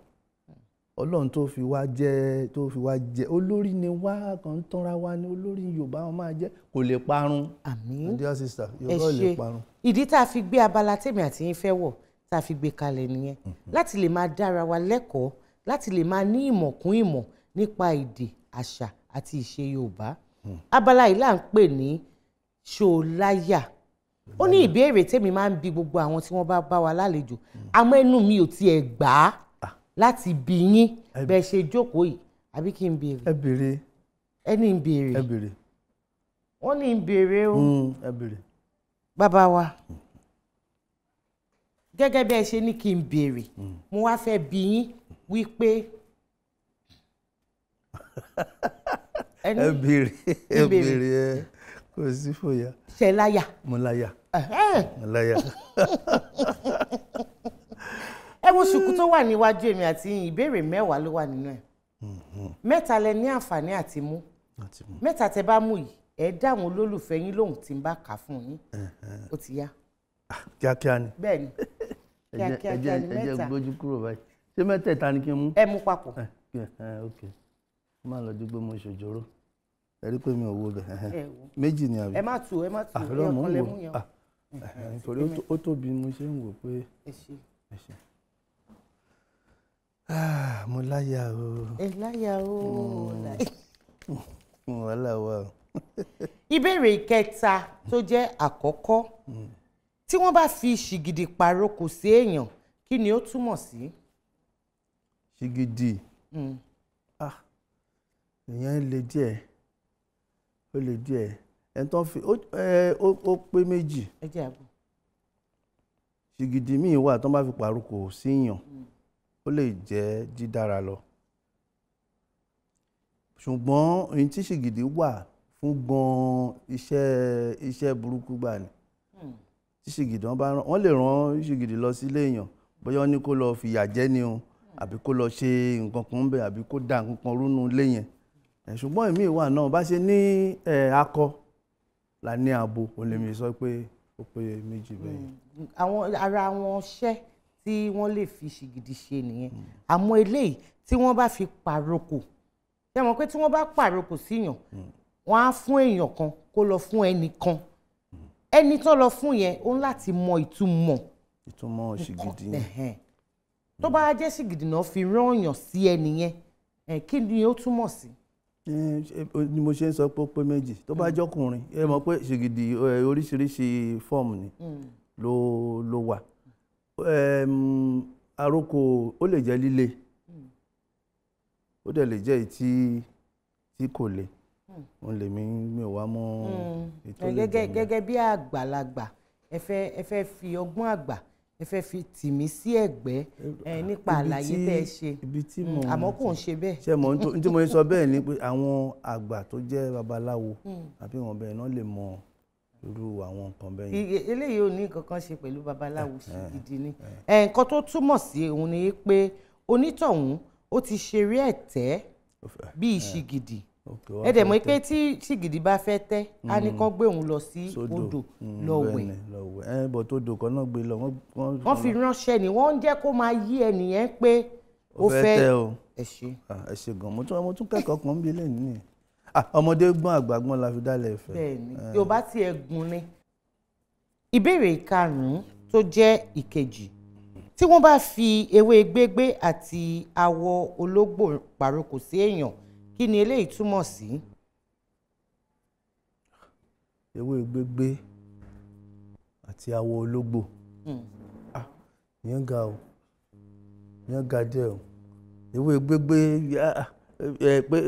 Ọlọ́run tó fi wá jẹ́, tó fi wá jẹ́ olórí ni wá, kàn ń tanra wa ni olórí Yorùbá wọn máa jẹ́, kò lè parun. Àmín. Dear sister, Yorùbá ò lè parun. Ìdí tá a fi gbé abala tèmi àti yín fẹ́ wọ̀ tá a fi gbé kalẹ̀ nìyẹn, láti lè máa dára wa lẹ́kọ̀ọ́, láti lè máa ní ìmọ̀ kún ìmọ̀ nípa èdè, àṣà àti ìṣe Yorùbá. Abala yìí là ń pè ní Ṣòláyà. Ó ní ìbéèrè tèmi máa ń bi gbogbo àwọn tí wọ́n bá bá wa lálejò, àmọ́ ẹnu mi ò tiẹ̀ gbà á láti bi yín bẹ́ẹ̀ ṣe jókòó yìí, àbí kí n béèrè? Ẹ béèrè. Ẹni ń béèrè. Ẹ béèrè. Wọ́n ní ń béèrè o. Ẹ béèrè. Bàbá wa, gẹ́gẹ́ bí ẹ ṣe ní kí n béèrè, mo wá fẹ́ bi yín wípé. Ẹ béèrè, ẹ béèrè, ẹ kò sí fòyà. Ṣe láyà. Mo láyà. Mo láyà. Ẹ wo ṣùkú tó wà níwájú èmi àti yín, ìbéèrè 10 ló wà nínú ẹ̀. 3 lẹ ní àǹfààní àti mú. 3 tẹ bá mú yìí, ẹ dá àwọn olólùfẹ́ yín lóhùn tí ń bá kà fún yín. Ó ti yá. Kíákíá ni. Bẹ́ẹ̀ni. Kíákíá ni 3. Ẹ jẹ́ gbójú kúrò báyìí. Ṣé mẹ́tẹ̀ẹ̀ta ni kí n mú? Ẹ mú papọ̀. Ok. Má lọ dúpẹ́ mo ṣòjòrò. Ẹ rí pé mi ò wo bẹ̀. 2 ni àbí? Ẹ má tù, ẹ má tù. Ẹ ọ̀kan lẹ mú yẹn. Nítorí ó tóbi mo ṣe ń wò pé. Ẹ ṣé. Ẹ ṣé. Ah, mo láyà o. Ẹ láyà o. Wàhálà wà o. Ìbéèrè ìkẹta tó jẹ́ àkọ́kọ́, tí wọ́n bá fi ṣìgìdì pàrokò sí èèyàn, kí ni ó túmọ̀ sí? Ṣìgìdì. Ah, ìyẹn le díẹ̀, ó le díẹ̀. Ẹni tó ń fi ó pé méjì. Ẹ jẹ́ àbọ̀. Ṣìgìdì míì wà tó ń bá fi pàrokò síyàn, ó lè jẹ́ dídára lọ. Ṣùgbọ́n ohun tí ṣìgìdì wà fún gan-an, iṣẹ́ burúkú gbà ni. Tí ṣìgìdì wọn bá rán, wọ́n lè rán ṣìgìdì lọ sílé èèyàn, bóyá wọ́n ní kó lọ fìyà jẹ ni o, àbí kó lọ ṣe nǹkan kan ń bẹ̀, àbí kó da nǹkan kan rúnú ilé yẹn. Ṣùgbọ́n èmi wà náà bá ṣe ní akọ la ní abo, òun lèmi sọ pé ó pé méjì bẹ́ẹ̀ yẹn. Àwọn ara wọn ṣẹ́ tí wọ́n lè fi ṣìgìdì ṣe nìyẹn. Àmọ́ eléyìí tí wọ́n bá fi pàrokò, ṣé mọ̀ pé tí wọ́n bá pàrokò síyàn, wọ́n á fún èèyàn kan kó lọ fún ẹnì kan. Ẹni tó lọ fún yẹn, ó ń láti mọ ìtumọ̀. Ìtumọ̀ ṣìgìdì yẹn. Tó bá jẹ́ ṣìgìdì náà fi rán èèyàn sí ẹni yẹn, kí ni ó túmọ̀ sí? Ni mo ṣe ń sọ pé ó pé méjì. Tó bá jọkùnrin, ẹ mọ̀ pé ṣìgìdì oríṣiríṣi fọ́ọ̀mù ni ló wà. Àrokò ó lè jẹ́ líle, ó dẹ̀ lè jẹ́ èyí tí kò le. Òun lèmi mi ò wá mọ̀ ètò lè jẹ́. Gẹ́gẹ́ bí àgbàlagbà, ẹ fẹ́ fi ọgbọ́n àgbà, ẹ fẹ́ fi tì mí sí ẹ̀gbẹ́ nípa àlàyé tẹ́ ẹ ṣe, àmọ́ kò ń ṣe bẹ́ẹ̀. Ṣé mo ní tí mo sọ bẹ́ẹ̀ ni pé àwọn àgbà tó jẹ́ babaláwo àbí wọn bẹ́ẹ̀ náà lè mọ irú àwọn nǹkan bẹ́ẹ̀ yẹn. Eléyìí ò ní nǹkan kan ṣe pẹ̀lú babaláwo, ṣìgìdì ni. Nǹkan tó túmọ̀ sí òun ni pé onítọ̀hún ó ti ṣeré ẹ̀tẹ́ bíi ṣìgìdì. Ẹ dẹ̀ mọ̀ pé tí ṣìgìdì bá fẹ́ tẹ́, á ní kán gbé òun lọ sí odò lọ wẹ̀. Bọ̀ tó odò kan náà gbé lọ. Wọ́n fi ránṣẹ́ ni, wọ́n ń jẹ́ kó máa yí ẹnìyẹn pé ó fẹ́ tẹ́ o. Ẹ ṣe. Ẹ ṣe gan, mo tún kẹ́kọ̀ọ́ kan bí lẹ́yìn nìyẹn. Ọmọdé gbọ́n, àgbà gbọ́n la fi dálẹ̀ ìfẹ́. Bẹ́ẹ̀ni, Yorùbá tí ẹ gùn ni. Ìbéèrè ìkarùn-ún tó jẹ́ ìkejì, tí wọ́n bá fi ewé gbégbé àti awọ ológbò pàrokò sí èèyàn, kí ni eléyìí túmọ̀ sí? Ewé gbégbé àti awọ ológbò. Ìyẹn ga o, ìyẹn ga díẹ̀ o. Ewé gbégbé pé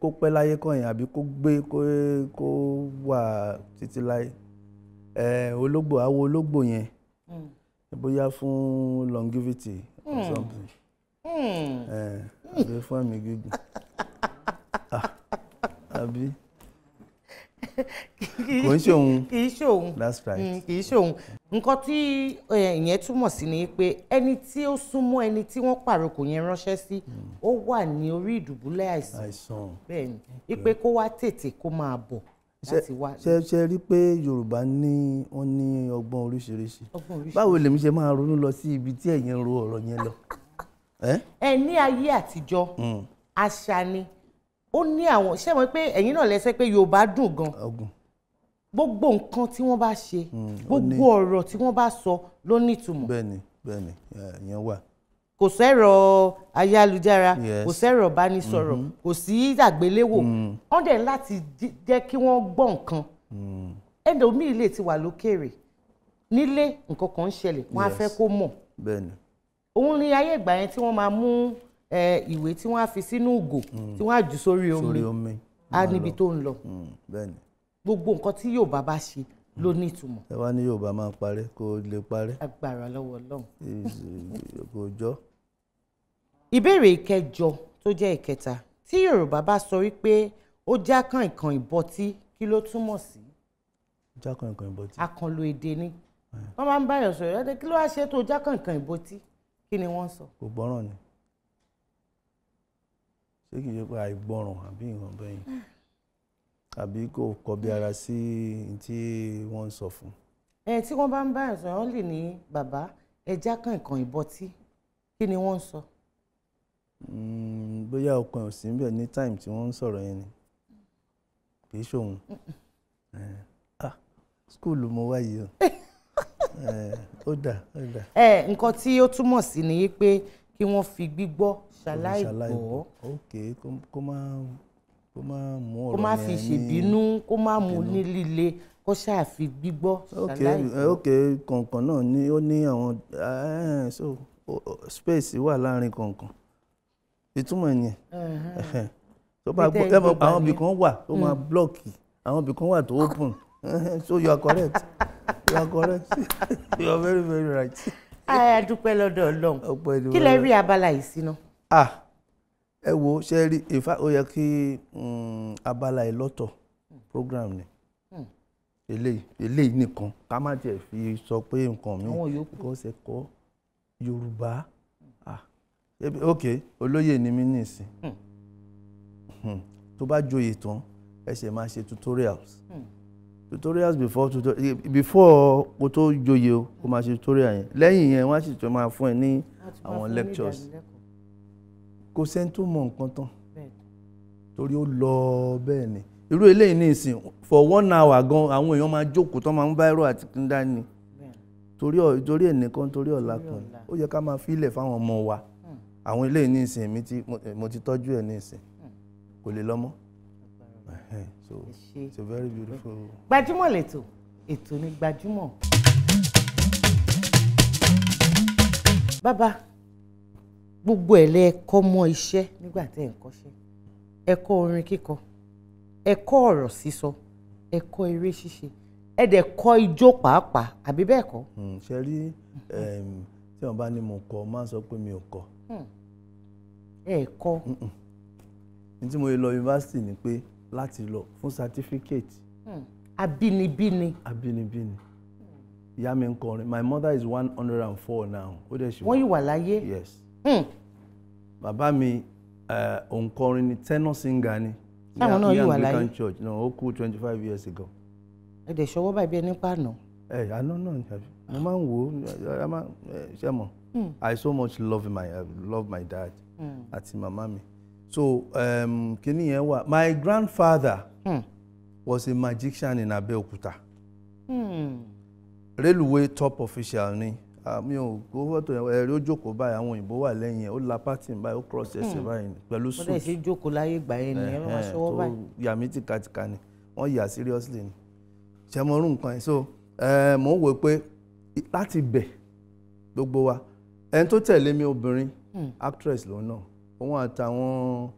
kó pẹ́ láyé kàn yẹn, àbí kó gbé kó wà títí láyé. Ológbò, awọ ológbò yẹn, bóyá fún longevity or something. Àbí fún ẹ̀mí gígùn. Àbí kò ń ṣe òun. Kì í ṣe òun. That's right. Kì í ṣe òun. Nǹkan tí ìyẹn túmọ̀ sí ni pé ẹni tí ó súnmọ́ ẹni tí wọ́n pàrokò yẹn ránṣẹ́ sí, ó wà ní orí ìdùbúlẹ̀ àìsàn. Bẹ́ẹ̀ ni, ipe kó wá tètè kó máa bọ̀ láti wá. Ṣe rí pé Yorùbá ní wọ́n ní ọgbọ́n oríṣiríṣi. Báwo lèmi ṣe máa ronú lọ sí ibi tí ẹ̀yin ń ro ọ̀rọ̀ yẹn lọ? Ẹ ní ayé àtijọ́, àṣà ni ó ní àwọn. Ṣé mọ̀ pé ẹ̀yin náà lẹ sọ pé Yorùbá dùn gan. Gbogbo nǹkan tí wọ́n bá ṣe, gbogbo ọ̀rọ̀ tí wọ́n bá sọ ló nítumọ̀. Bẹ́ẹ̀ni, bẹ́ẹ̀ni, ìyẹn wà. Kò sẹ́rọ̀ ayélujára, kò sẹ́rọ̀ ìbánisọ̀rọ̀, kò sí àgbéléwò. Wọ́n dẹ̀ láti jẹ́ kí wọ́n gbọ́ nǹkan. Ẹlòmíì lè ti wà lókèrè nílé, nǹkan kan ń ṣẹlẹ̀, wọ́n á fẹ́ kó mọ̀. Bẹ́ẹ̀ni. Òun ni ayé ìgbà yẹn tí wọ́n máa mú ìwé tí wọ́n á fi sínú ìgò, tí wọ́n á jù sórí omi, á níbi tó ń lọ. Gbogbo nǹkan tí Yorùbá bá ṣe ló ní ìtumọ̀. Ẹ wá ní Yorùbá máa parẹ́, kò lè parẹ́. Agbára lọ́wọ́ Ọlọ́run. Kò jọ. Ìbéèrè ìkẹjọ tó jẹ́ ìkẹta, tí Yorùbá bá sọ wípé ó já kànkàn ìbọtí, kí ló túmọ̀ sí? Já kànkàn ìbọtí. Àkànlò èdè ni. Wọ́n máa ń báyọ̀ sọ̀rọ̀ ẹ́, kí ló wá ṣe tó já kànkàn ìbọtí? Kí ni wọ́n sọ? Kò gbọ́ràn ni. Ṣé kìí ṣe pé àìgbọràn àbí nǹkan bẹ́ẹ̀ yẹn, àbí kò kọbi ara sí tí wọ́n ń sọ fún. Ẹ tí wọ́n bá ń báyọ̀ sọ̀rọ̀, wọ́n lè ní bàbá ẹ já kànkàn ìbọtí, kí ni wọ́n ń sọ? Bóyá ọkàn ò sí níbẹ̀ ní time tí wọ́n ń sọ̀rọ̀ yẹn ni, kì í ṣòun. Skúlù mo wá yìí o. Ó dà, ó dà. Nǹkan tí ó túmọ̀ sí ni pé kí Kí wọ́n fi gbígbọ́ ṣaláìgbọ́. Ok, kó má mú Kó ọ̀rọ̀ má yẹn fi ní ṣèbínú, kó má mú ní líle, kó ṣáà fi gbígbọ́ Ok. ṣaláìgbọ́. Ok, kọ̀ọ̀kan náà ní ó ní àwọn so space wà láàrin kọ̀ọ̀kan, ìtumọ̀ ẹ̀ nìyẹn. Ẹhẹn. Tó bá Bí gbọ́ tẹ́ ẹ ẹ mọ̀ gbé gbà àwọn ibì nìyẹn. kan wà tó máa block, àwọn ibì kan wà tó open. So you are correct, you are correct, you are very very right. A dúpẹ́ lọ́dọ̀ Ọlọ́run. Ọpẹ́ ni Kí lẹ fọ́lọ́run. rí abala yìí síná? Ah, ẹ wo, ṣe rí ìfá, ó yẹ kí abala yìí lọ́tọ̀ program ni. Eléyìí nìkan, ká má tiẹ̀ fi sọ pé nǹkan mi Àwọn yòókù. Because ẹ̀kọ́ Yorùbá, ah, ok, olóyè ni mí nísìn. Tó bá joyè tán, ẹ ṣe máa ṣe tutorials, tutorials before tutorial, before kó tó joyè o, kó máa ṣe tutorial yẹn. Lẹ́yìn yẹn, wọ́n á sì tún máa fún ẹ ní àwọn lectures. Kò sẹ́ni tó mọ nǹkan tán, torí ó lọ bẹ́ẹ̀ ni. Irú eléyìí ní ìsìn, for one hour gan, àwọn èèyàn máa jókòó tán, máa ń bá ẹ̀rọ àti kíndá ni, torí ẹnìkan, torí ọ̀la Torí kan. ọ̀la. Ó yẹ ká máa fílẹ̀ fáwọn ọmọ wa. Àwọn eléyìí ní ìsìn, mi ti mo ti tọ́jú ẹ̀ ní ìsìn, kò lè lọ́mọ́. Ẹhẹ́n, so Ṣe. it's a very beautiful. Gbajúmọ̀ lẹ́tọ̀, ètò ní gbajúmọ̀. Bàbá, gbogbo ẹ̀ lẹ kọ́ mọ́ iṣẹ́ nígbà tẹ́ ẹ̀ ń kọ́ṣẹ́. Ẹ kọ́ orin kíkọ, ẹ kọ́ ọ̀rọ̀ sísọ, ẹ kọ́ eré ṣíṣe, ẹ dẹ̀ kọ́ ijó pàápàá, àbí bẹ́ẹ̀ kọ́? Ṣe rí, tí wọ́n bá ní mo kọ́, máa ń sọ pé mi ò kọ́. Ẹ kọ́. Ní tí mo lọ yunifásitì ni pé láti lọ fún certificate. Abínibí ni. Abínibí ni. Ìyá mi ń kọrin. My mother is 104 now, ó dẹ̀ ṣe. Wọ́n yìí wà láyé? Yes. Bàbá mi, òǹkọrin ni, tenor singer ni. Sáwọn náà Ní yìí wà Anglican láyé? Church náà. Ó kú 25 years ago. Ẹ dẹ̀ ṣọwọ́ báyìí bí ẹni pàànà. Ẹ àná náà ni, àbí mo máa ń wò ó, ẹ máa ẹ ṣe mọ̀, I so much love my dad àti màmá mi. So kíní yẹn wà. My grandfather was a magician in Abeokuta. Railway top official ni. Ah, mi ò gbọ́ fọ́tò yẹn. Ẹ̀rí ó jókòó báyìí, àwọn òyìnbó wà lẹ́yìn ẹ̀, ó la pátì báyìí, ó cross ẹsẹ̀ báyìí ni, pẹ̀lú Wọ́n dẹ̀ suit. ṣe jókòó láyé ìgbà yẹn ni ẹ máa Ẹ̀hẹ́n, ṣọwọ́ tó báyìí. yà mí tìkatìka ni wọ́n yà seriously ni, ṣe mo rú nǹkan yẹn. So mò ń wò pé láti bẹ̀ gbogbo wa, ẹni tó tẹ̀lé mi, obìnrin actress lòun náà, òun àtàwọn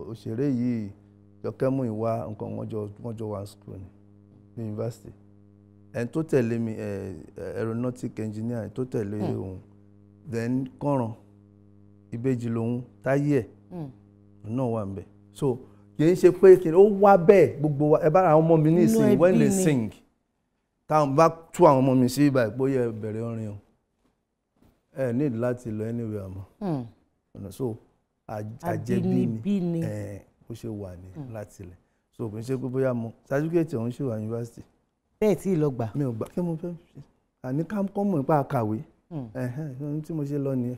òṣèré yìí, Jọkẹ́ Múyìwá nǹkan, wọ́n jọ wà school ni ní university. Ẹni tó tẹ̀lé mi, aeronautic engineer tó tẹ̀lé òun, then kọ́ran ìbejì lòun, táyé ẹ̀ náà wà níbẹ̀. So kì í ṣe pé kì í ó wá bẹ́ẹ̀. Gbogbo wa, ẹ bá àwọn ọmọ mi ní Inú ìsìn, ẹbí when they ni. sing, táwọn bá tú àwọn ọmọ mi sí ibà, ìpóyẹ bẹ̀rẹ̀ orin o, ẹ need láti lọ anywhere mọ́. Ọ̀nà so àjẹbí ni. Abínibí ni. Ẹ bó ṣe wà ní láti ilẹ̀. So kò ń ṣe pé bóyá mo certificate ọ̀hún ṣì wà yunifásitì. Bẹ́ẹ̀ tí ì lọ gbà. Mi ò gbà. Kí mo fẹ́ ṣe? Àní ká kọ́ mọ̀ nípa kàwé. Ẹ̀hẹ́n, ohun tí mo ṣe lọ nìyẹn.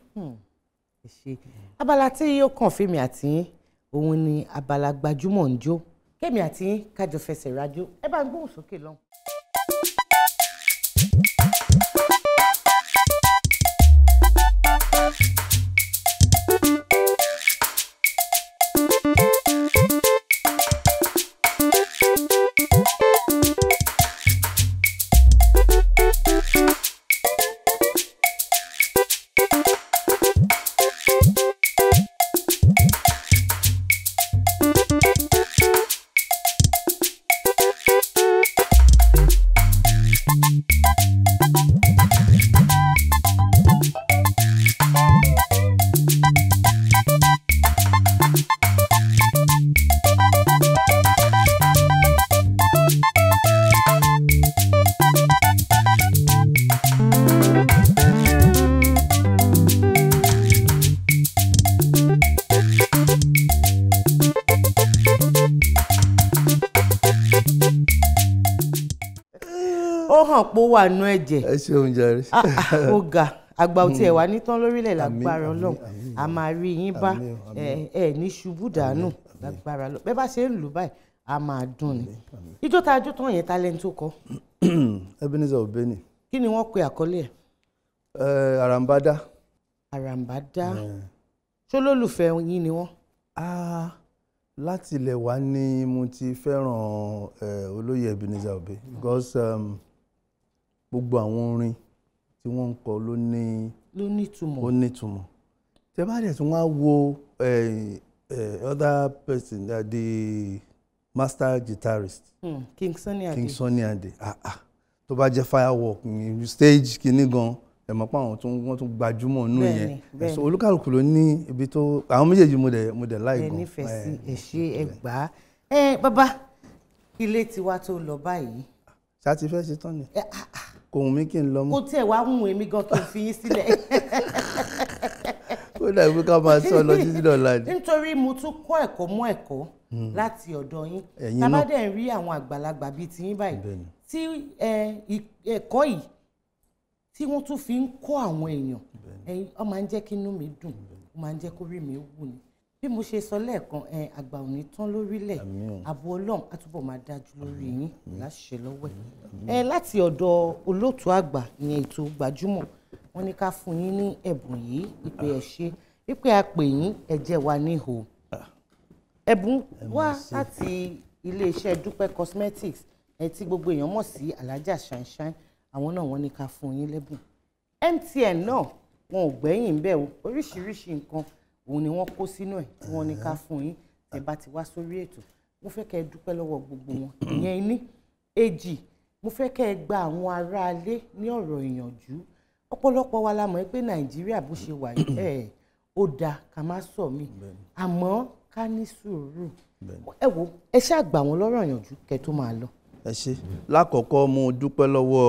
Ẹ ṣe. Abala tí yóò kàn fèmí àti yín, òun ni abala gbajúmọ̀ ń jó. Kémi àti yín kájọ fẹsẹ̀ rájò. Ẹ bá ń gbóhùn sókè lọ́hùn. Ó hàn pé ó wà nú ẹ̀jẹ̀. Ẹ ṣeun jàre. Ah, ah, ó ga àgbà ò tiẹ̀ wá nítán lórílẹ̀ lágbára Àmín, Ọlọ́run. àmín. A máa rí yín bá. Àmín, àmín. Ẹ ẹ ní ṣubú dànù lágbára lọ. Bẹ́ẹ̀ bá ṣe ń lù báyìí, a máa dùn ni. Ijó tá a jó tán yẹn, talent tó kọ? Ebenezer Obey. Kí ni wọ́n pe àkọlé ẹ̀? Àràǹbádá. Àràǹbádá. Ṣó lólùfẹ́ yín ni wọ́n? Láti ilẹ̀ wá ni mo ti fẹ́ràn olóyè Ebenezer Obey, because gbogbo àwọn orin tí wọ́n ń kọ ló ní ló nítumọ̀. Ó nítumọ̀. Tẹ bá dẹ̀ tún wá wo other person, the master guitarist, King Sunny Adé. King Sunny Adé. Ah ah, tó bá jẹ́ firework ní stage kìíní gan, ẹ mọ̀ pé àwọn tó wọ́n tún gbajúmọ̀ nù yẹn. So olúkàlùkù ló ní ibi tó àwọn méjèèjì mo dẹ̀ láì ẹ gan. Nífẹ̀ẹ́ sí ẹ ṣe ẹ gbà á. Ẹ bàbá, ilé tiwa tó lọ báyìí. Ṣá ti fẹ́ ṣe tán ni, kò wù mí kí n lọ mọ́. Kò tiẹ̀ wá wù èmi gan kí n fi yín sílẹ̀. Ó dàbí ká máa sọ lọ títí dọ̀la ni. Nítorí mo tún kọ́ ẹ̀kọ́ mọ́ ẹ̀kọ́ láti ọ̀dọ̀ yín. Ẹ̀yin Tá bá náà. dẹ̀ ń rí àwọn àgbàlagbà bíi tiyín báyìí tí ẹ̀kọ́ yìí tí wọ́n tún fi ń kọ́ àwọn èèyàn, ẹ̀yin, ó máa ń jẹ́ kí inú mi dùn, ó máa ń jẹ́ kó rí mi wù ni. Bí mo ṣe sọ lẹ́ẹ̀kan, àgbà ò ní tán lórílẹ̀, ààbò Ọlọ́run á túbọ̀ máa dájú lórí yín láṣẹ lọ́wọ́ ẹ̀. Láti ọ̀dọ̀ olóòtú àgbà ìyẹn ètò Gbajúmọ̀, wọ́n ní ká fún yín ní ẹ̀bùn yìí, ìpè ẹ̀ ṣe wípé a pè yín, ẹ jẹ́ wa níhò. Ẹ̀bùn wá láti iléeṣẹ́ Dúpẹ́ Cosmetics ẹ tí gbogbo èèyàn mọ̀ sí Alájà Ṣàìṣàì. Àwọn náà wọ́n ní ká fún yín lẹ́bùn. MTN náà wọn ò gbẹ́yìn bẹ́ẹ̀ o, oríṣiríṣi nǹkan òun ni wọ́n kó sínú ẹ̀ tí wọ́n ní ká fún yín tẹ́ bá ti wá sórí ètò. Mo fẹ́ kẹ́ ẹ dúpẹ́ lọ́wọ́ gbogbo wọn. Ìyẹn ní èjì, mo fẹ́ kẹ́ ẹ gba àwọn aráalé ní ọ̀rọ̀ ìyànjú. Ọ̀pọ̀lọpọ̀ wa la mọ̀ pé Nàìjíríà bó ṣe wà yìí ẹ̀ ó dáa ká má sọ mí, àmọ́ ká ní sùúrù. Ẹ wo, ẹ ṣáà gbà wọ́n lọ́rọ̀ ìyànjú kẹ́ tó máa lọ. Ẹ ṣé. Lákọ̀ọ́kọ́ mo dúpẹ́ lọ́wọ́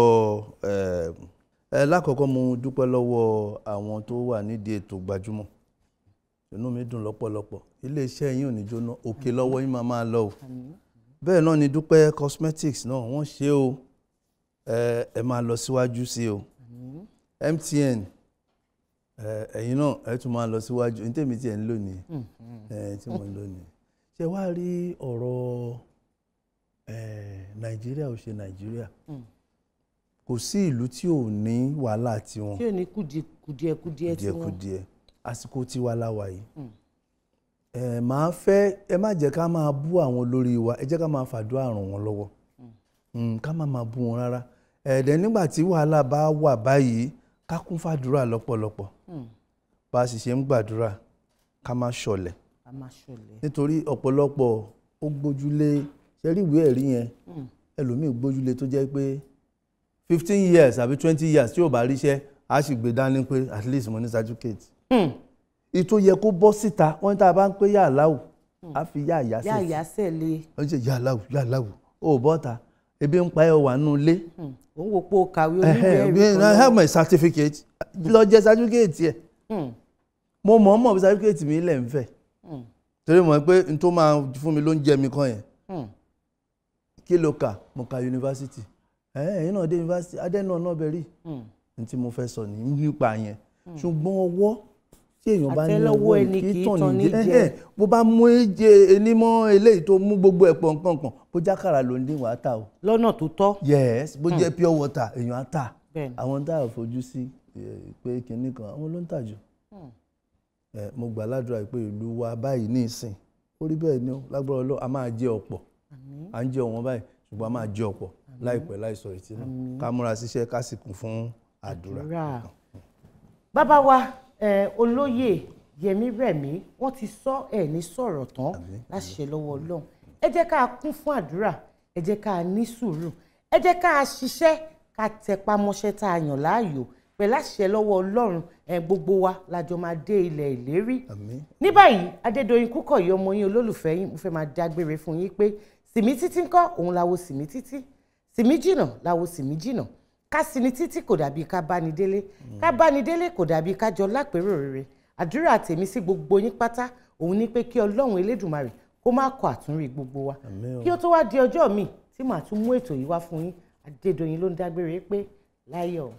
ẹ lákọ̀ọ́kọ́ mo dúpẹ́ lọ́wọ́ àwọn tó wà nídìí ètò Gbajúmọ̀. Inú mi dùn lọ́pọ̀lọpọ̀. Iléeṣẹ́ yín ò ní jóná, òkè lọ́wọ́ yín máa máa lọ o. Bẹ́ẹ̀ náà ni Dúpẹ́ Cosmetics náà, wọ́n ṣe o, ẹ máa lọ síwájú sí o. MTN, ẹ̀yin náà ẹ tún máa lọ síwájú. Ní tèmi tí ẹ̀ ń lò nìyẹn, tí mo ń lò nìyẹn. Ṣé wàá rí ọ̀rọ̀ Nàìjíríà ò ṣe Nàìjíríà, kò sí ìlú tí ò ní wàhálà tiwọn, tí ò ní kùdìẹ̀kudìẹ tí wọ́n. Kùdìẹ̀kudìẹ. Àsìkò tiwa la wà yìí. Ẹ máa fẹ́ ẹ má jẹ́ ká máa bú àwọn olórí wa, ẹ jẹ́ ká máa fàdúrà ràn wọ́n lọ́wọ́, ká má máa bú wọn rárá. Ẹ̀ẹ́dẹ̀ nígbà tí wàhálà bá wà báyìí, ká kún fàdúrà lọ́pọ̀lọpọ̀. Bá a sì ṣe ń gbàdúrà, ká má ṣọ̀lẹ. Ká má ṣọ̀lẹ. Nítorí ọ̀pọ̀lọpọ̀ ó gbójúlé ṣe rí ìwé ẹ̀rí yẹn, ẹlòmíì gbójúlé tó jẹ́ pé 15 years àbí 20 years tí ò bá ríṣẹ́, á sì gbé dání pé at least mo ní certificate. Ìtò yẹ kó bọ́ síta, wọ́n tá a bá ń pé yà láwù, á fi yà yà yá yà sẹ́lẹ̀. Ó ń ṣe yà láwù yà láwù, ó bọ́ ta, ebi ń pa ẹ̀ wà nù ilé. Òun wò pé o kàwé oníwèé ẹ̀rí kan. I have my certificate, lọ jẹ certificate yẹ. Mo mọ̀ ọ́n mọ̀ bí certificate mi lẹ̀ ń fẹ̀, torí mo mọ̀ pé n tó máa fún mi ló ń jẹ mi kan yẹn. Kí ló kà? Mo ka yunifásitì. Ẹ̀yin náà dé yunifásitì adẹ́nu ọ̀nà ọbẹ̀ rí n tí mo fẹ́ sọ ní nípa yẹn. Ṣùgbọ́n ọwọ́ tí èèyàn bá ní Àtẹ́lẹwọ́ ẹni kì í tan ní jẹ. Bó bá mú ẹjẹ enímọ́ eléyìí tó mú gbogbo ẹ̀pọ̀ nǹkan kan, bó jákàrà ló ń dín, wàá tà o. Lọ́nà tó tọ́. Yes, bó jẹ́ pure water èèyàn á tà. Bẹ́ẹ̀ni. Àwọn tá a fojú sí pé kinní kan, àwọn ló ń tà jù. Mo gbà ládùúrà pé ìlú wa báyìí ní ìsìn ó rí bẹ́ẹ̀ ni ó lágbára Ọlọ́run, a máa jẹ ọ̀pọ̀. À ń jẹ ọ̀wọ́n báyìí, ṣùgbọ́n a máa jẹ ọ̀pọ̀ láìpẹ́ láìsọ ìtì náà. Ká múra síṣẹ́, ká sì kún fún àdúrà. Àdúrà. Bàbá wa olóyè Yẹmí Rẹ̀mí, wọ́n ti sọ ẹ̀ ní sọ̀rọ̀ tán láṣẹ lọ́wọ́ Ọlọ́run. Ẹ jẹ́ ká kún fún àdúrà, ẹ jẹ́ ká ní sùúrù, ẹ jẹ́ ká ṣiṣẹ́, ká tẹpá mọ́ṣẹ́ tá a yàn láàyò pẹ̀lú àṣẹ lọ́wọ́ Ọlọ́run. Gbogbo wa lájọ máa dé ilẹ̀ ìlérí. Àmín. Ní báyìí, Adédoyin Kúkọ̀yí, ọmọ yín, olólùfẹ́ yín, mo fẹ́ máa dágbére fún yín pé sìmí títí ńkọ́ òun láwo sìmí títí, sìmí jìnà láwo sìmí jìnà. Ká sinmi títí kò dàbí ká báni délé, ká báni délé kò dàbí ká jọ lápérò rere. Àdúrà tèmi sí gbogbo yín pátá òun ní pé kí Ọlọ́run Elédùmarè kó má kọ àtúnrí gbogbo wa. Àmín o. Kí ó tó wá di ọjọ́ míì tí màá tún mú ètò yìí wá fún yín, Adédoyin ló ń dágbére pé láyọ̀.